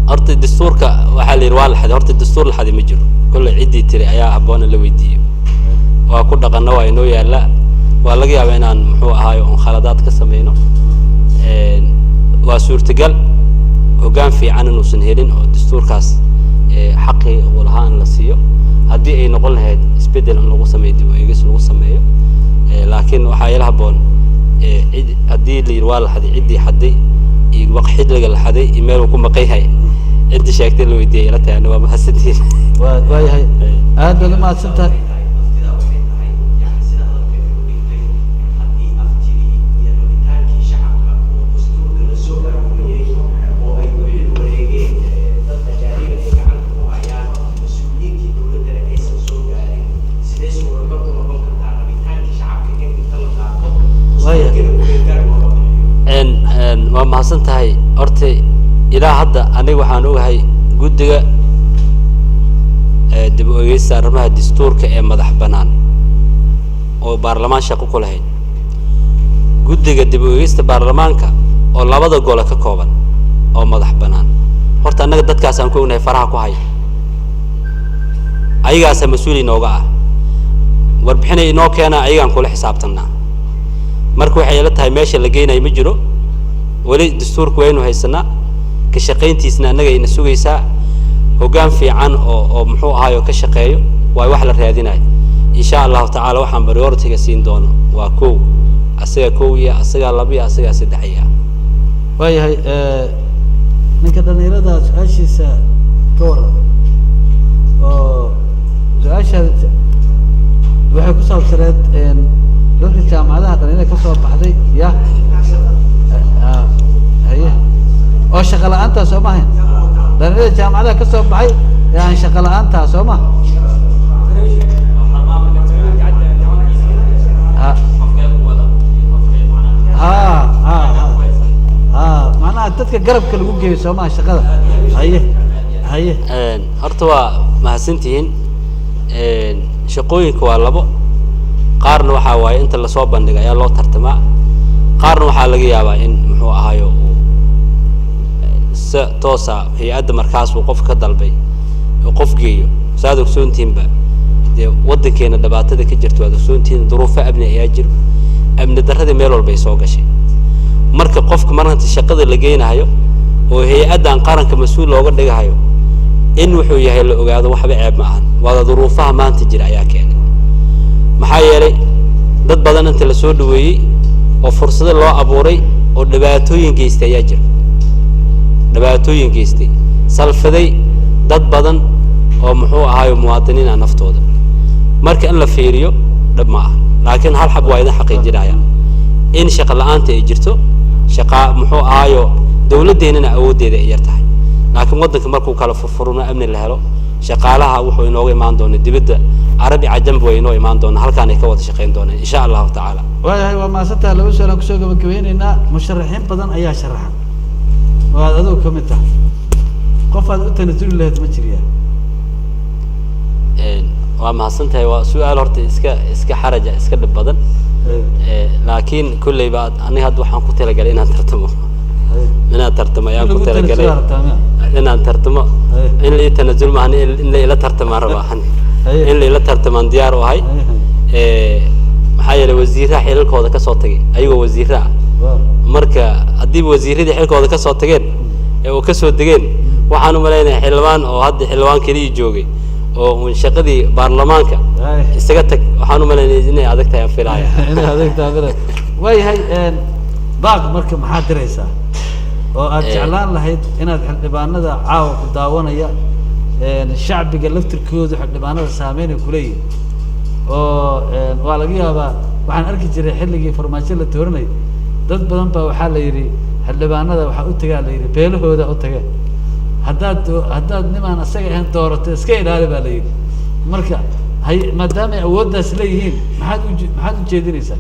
Horta dastuurka waxaa la yidhi waa la xaday. Horta dastuur la xaday ma jiro. Kolley ciddii tiri ayaa habboon in la weydiiyo. Waa ku dhaqanna, waa inoo yaalla. Waa laga yaabaa inaan muxuu ahaayo un khaladaad ka sameyno. Waa suurtagal hoggaan fiican inuusan helin oo dastuurkaas xaqii uu lahaa in la siiyo, haddii ay noqon lahayd isbeddel in lagu sameeyo, dib u eegis lagu sameeyo. Laakiin waxaa ila habboon cid haddii la yidhi waa la xaday, ciddii xaday iyo waq xilliga la xaday iyo meel uu ku maqan yahay ciddii sheegtay la weydiiyay ila tahay. Waa mahadsantihiin. Waa waayahay, aad baad u mahadsan tahay. Haddii aftidii iyo rabitaankii shacabka oo dastuurka la soo aruuriyey oo ay u xil wareegeen dad ajaaniba ay gacanta ku hayaan, mas-uuliyiintii dowladdana aysan soo gaarin, sidee suuragal u noqon kartaa rabitaankii shacabka in inta la qaato dastuurkiina kumeelgaar looga bixiyo? En en waa mahadsan tahay. Horta ilaa hadda aniga waxaan ogahay guddiga dib u eegista arrimaha dastuurka ee madax bannaan oo baarlamaan shaqo ku lahayn, guddiga dib u eegista baarlamaanka oo labada gole ka kooban oo madax bannaan. Horta annaga dadkaasaan ku ognahay faraha ku haya, ayagaasa mas-uul inooga ah, warbixinay inoo keenaa, ayagaan kula xisaabtannaa. Marka waxay ila tahay meesha la geynayo ma jiro weli. Dastuurku waynu haysanaa, ka shaqayntiisna annaga ina sugaysaa. Hoggaan fiican oo muxuu ahaayo ka shaqeeyo waa wax la raadinayo insha Allahu tacaala. Waxaan priority-ga siin doono waa kow, asaga kow iyo asagaa laba iyo asagaa saddex iyo. Waayahay, ninka dhalinyarada su-aashiisa ka waran oo su-aasha waxay ku saabsaneed dadka jaamacadaha dhalinyarada ka soo baxday ya haye oo shaqa la-aantaa soo ma ahayn, dhalinyarada jaamacadaha ka soo baxay ee aan shaqa la-aantaa soo ma ha ha ha ha, macnaha dadka garabka lagu geeyo soo maha shaqada. Haye haye. Horta waa mahadsantihiin. Shaqooyinka waa labo. Qaarna waxaa waaye inta lasoo bandhiga ayaa loo tartamaa, qaarna waxaa laga yaabaa in muxuu ahaayo uu si toosa hay-adda markaas uu qof ka dalbay uu qof geeyo. Saad ogsoontihiinba dee waddankeena dhibaatada ka jirta waad ogsoontihiin, duruufo amni ayaa jiro, amni darradii meel walba ay soo gashay. Marka qofka maranta shaqada la geynahayo oo hay-addan qaranka mas-uul looga dhigahayo in wuxuu yahay la ogaado, waxba ceeb ma ahan. Waada duruufaha maanta jira ayaa keenay, maxaa yeelay dad badan inta lasoo dhaweeyey oo fursado loo abuuray oo dhibaatooyin geystay ayaa jira, dhibaatooyin geystay, salfaday dad badan oo muxuu ahaayo muwaadiniin ah naftooda. Marka in la fiiriyo dhib ma aha, laakiin hal xab waa idin xaqiijinaya in shaqa la-aanta ay jirto, shaqa muxuu ahaayo dowladdeennana awooddeeda ay yar tahay. Laakiin waddanka markuu kala furfurno, amni la helo, shaqaalaha wuxuu inooga imaan doona dibadda, carabi cajamba way inoo imaan doonaa, halkaan ay ka wada shaqayn doonaan insha Allahu tacaala. Waayahay, waa mahadsantahay. Laba su-aal aan kusoo gabagabeyneynaa. Musharaxiin badan ayaa sharaxan oo aad adigu ka mid tahay, qof aad u tanasuli lahayd ma jiriyaa? Waa mahadsan tahay. Waa su-aal horta iska xaraja, iska dhib badan. Laakiin kolleyba aniga hadda waxaan ku talagalay inaan tartamo, inaan tartamo ayaan ku In lagu talagalay. tanasula rabtaa miya? Inaan tartamo, in la ii tanasul maahan, in la ila tartamaan rabaa, in la ila tartamaan diyaar u ahay. Maxaa yeelay wasiiraha xilalkooda kasoo tagay ayagoo wasiira ah. Marka haddii wasiiradii xilkooda ka soo tageen ee uu ka soo degeen, waxaan u malaynayaa xildhibaan oo hadda xildhibaan keliya joogay oo uun shaqadii baarlamaanka isaga tag, waxaan u malaynaya inay adag tahay aan filaaya. Inay adag tahay filaya. Waayahay, baaq marka maxaad diraysaa oo aad jeclaan lahayd inaad xildhibaanada caawa ku daawanaya, shacbiga laftirkoodu xildhibaanada saameyn ay kuleeyihin oo waa laga yaabaa, waxaan arki jiray xilligii farmaajo la dooranayay dad badan baa waxaa la yidhi xildhibaanada waxaa u tagaa la yidhi beelahooda u tage, haddaad nimaan asaga ahayn doorato iska ilaali baa la yidhi. Marka hay maadaama ay awooddaas leeyihiin, maxaad ujeedinaysaa?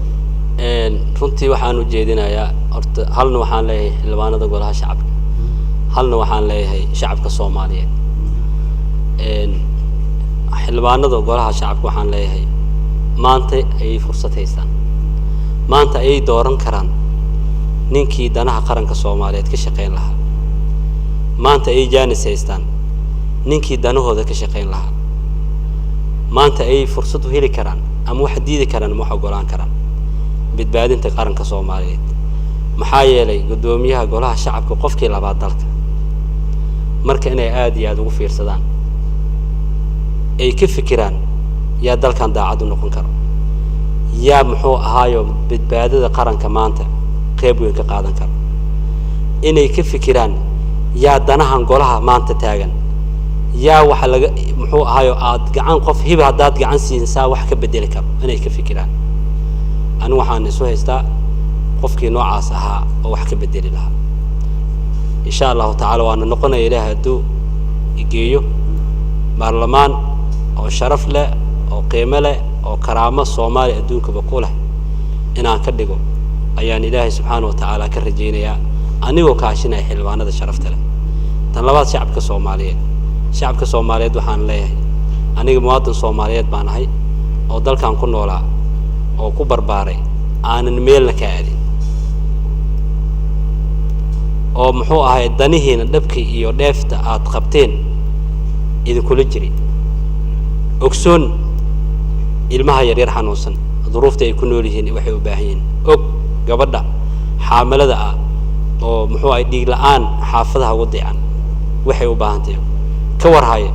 Runtii waxaan ujeedinayaa horta halna waxaan leeyahay xildhibaanada golaha shacabka, halna waxaan leeyahay shacabka Soomaaliyeed. Xildhibaanada golaha shacabka waxaan leeyahay maanta ayay fursad haystaan, maanta ayay dooran karaan ninkii danaha qaranka Soomaaliyeed ka shaqayn lahaa, maanta ayay jaanis haystaan ninkii danahooda ka shaqayn lahaa, maanta ayay fursad u heli karaan ama wax diidi karaan ama wax ogolaan karaan badbaadinta qaranka Soomaaliyeed. Maxaa yeelay guddoomiyaha golaha shacabka qofkii labaad dalka, marka inay aad iyo aada ugu fiirsadaan ay ka fikiraan yaa dalkan daacad u noqon karo, yaa muxuu ahaayo badbaadada qaranka maanta qeyb weyn ka qaadan karo, inay ka fikiraan yaa danahan golaha maanta taagan, yaa waxa laga muxuu ahaayo aad gacan qof hiba haddaad gacan siinsaa wax ka bedeli karo, inay ka fikiraan. Anigu waxaan isu haystaa qofkii noocaas ahaa oo wax ka bedeli lahaa, insha Allahu tacaala waana noqonaya Ilaahay hadduu igeeyo baarlamaan oo sharaf leh oo qiimo leh oo karaamo Soomaaliya adduunkaba ku leh inaan ka dhigo ayaan Ilaahay subxaana wa tacaala ka rajaynayaa, anigoo kaashinaya xildhibaanada sharafta leh. Tan labaad, shacabka Soomaaliyeed, shacabka Soomaaliyeed waxaan leeyahay aniga muwaadin Soomaaliyeed baan ahay oo dalkan ku noolaa oo ku barbaaray, aanan meelna ka aadin, oo muxuu ahay danihiina dhabka iyo dheefta aad qabteen idinkula jiray, ogsoon ilmaha yaryar xanuunsan duruufta ay ku nool yihiin waxay u baahan yihiin, og gabadha xaamilada ah oo muxuu ahay dhiig la'aan xaafadaha ugu dayacan waxay u baahan tahay, ka warhaya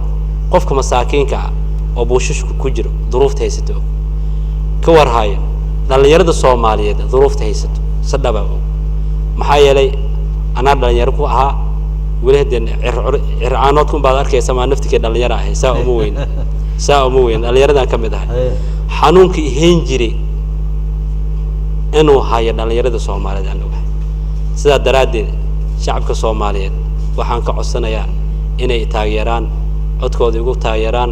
qofka masaakiinka ah oo buushashku ku jiro duruufta haysato, og ka warhaya dhallinyarada Soomaaliyeed duruufta haysato si dhaba og. Maxaa yeelay anaa dhalinyaro ku ahaa weli haddeen circaanoodka unbaad arkaysa maa naftikay dhalinyaro ahay, saa uma weyn, saa uma weyn, dhallinyaradan ka mid ahay. Xanuunka ihayn jiray inuu hayo dhallinyarada Soomaaliyeed aan ogahay. Sidaa daraaddeed shacabka Soomaaliyeed waxaan ka codsanayaa inay taageeraan, codkooda igu taageeraan,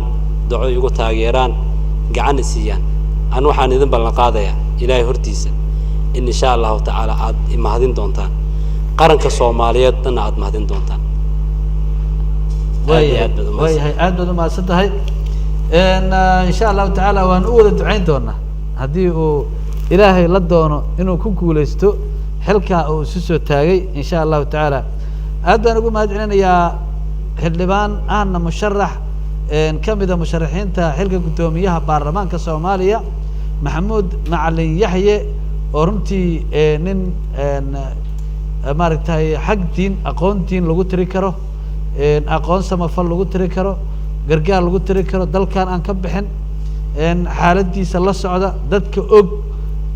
duco igu taageeraan, gacan i siiyaan. Anu waxaan idin ballan qaadayaa Ilaahay hortiisa in insha Allahu tacaala aad imahadin doontaan, qaranka Soomaaliyeed dhanna aad mahadin doontaan. Waayahay, waayahay, aad baad umahadsan tahay. Insha Allahu tacaala waan u wada ducayn doonaa haddii uu Ilaahay la doono inuu ku guuleysto xilkaa uu isu soo taagay insha Allahu tacaala. Aad baan ugu mahad celinayaa xildhibaan ahna musharax ka mida musharaxiinta xilka guddoomiyaha baarlamaanka Soomaaliya, Maxamuud Macalin Yaxye, oo runtii nin maaragtay xag diin aqoon diin lagu tiri karo, aqoon samafal lagu tiri karo, gargaar lagu tiri karo, dalkan aan ka bixin, xaaladiisa la socda, dadka og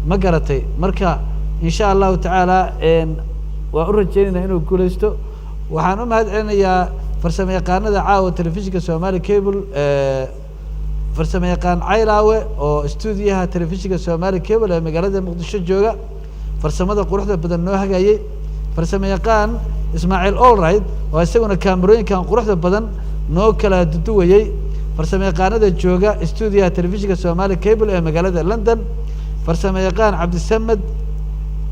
ma garatay. Marka insha Allahu tacaala waan u rajaynaynaa inuu guuleysto. Waxaan u mahad celinayaa farsamo yaqaanada caawa telefishinka Somali Cable, farsamo yaqaan Caylaawe oo stuudiyaha telefishinka Somali Cable ee magaalada Muqdisho jooga, farsamada quruxda badan noo hagayay, farsamo yaqaan Ismaaciil Allright oo isaguna kaamerooyinkan quruxda badan noo kala duduwayey, farsamo yaqaanada jooga stuudiyaha telefishinka Somali Cable ee magaalada London, farsamo yaqaan Cabdisamed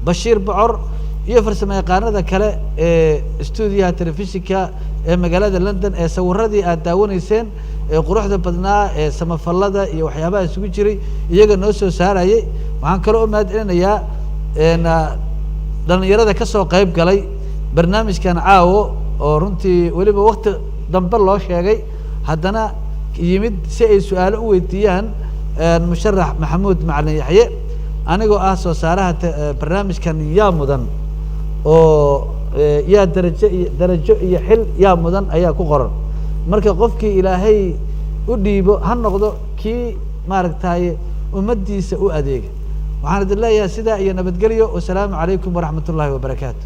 Bashiir Bocor iyo farsamo yaqaanada kale ee stuudiyaha telefishinka ee magaalada London ee sawiradii aad daawanayseen ee quruxda badnaa ee samafalada iyo waxyaabaha isugu jiray iyaga noo soo saarayay. Waxaan kaloo u mahad celinayaa dhalinyarada ka soo qayb galay barnaamijkan caawo oo runtii weliba wakti dambe loo sheegay haddana yimid si ay su-aalo u weydiiyaan musharax Maxamuud Macalin Yaxye. Anigoo ah soo saaraha barnaamijkan yaa mudan Oo yaa darajo iyo darajo iyo xil yaa mudan ayaa ku qoran. Marka qofkii Ilaahay u dhiibo ha noqdo kii maaragtaye ummaddiisa u adeega. Waxaan idin leeyahay sidaa iyo nabadgelyo. Wasalaamu calaykum waraxmat ullaahi wabarakaatu.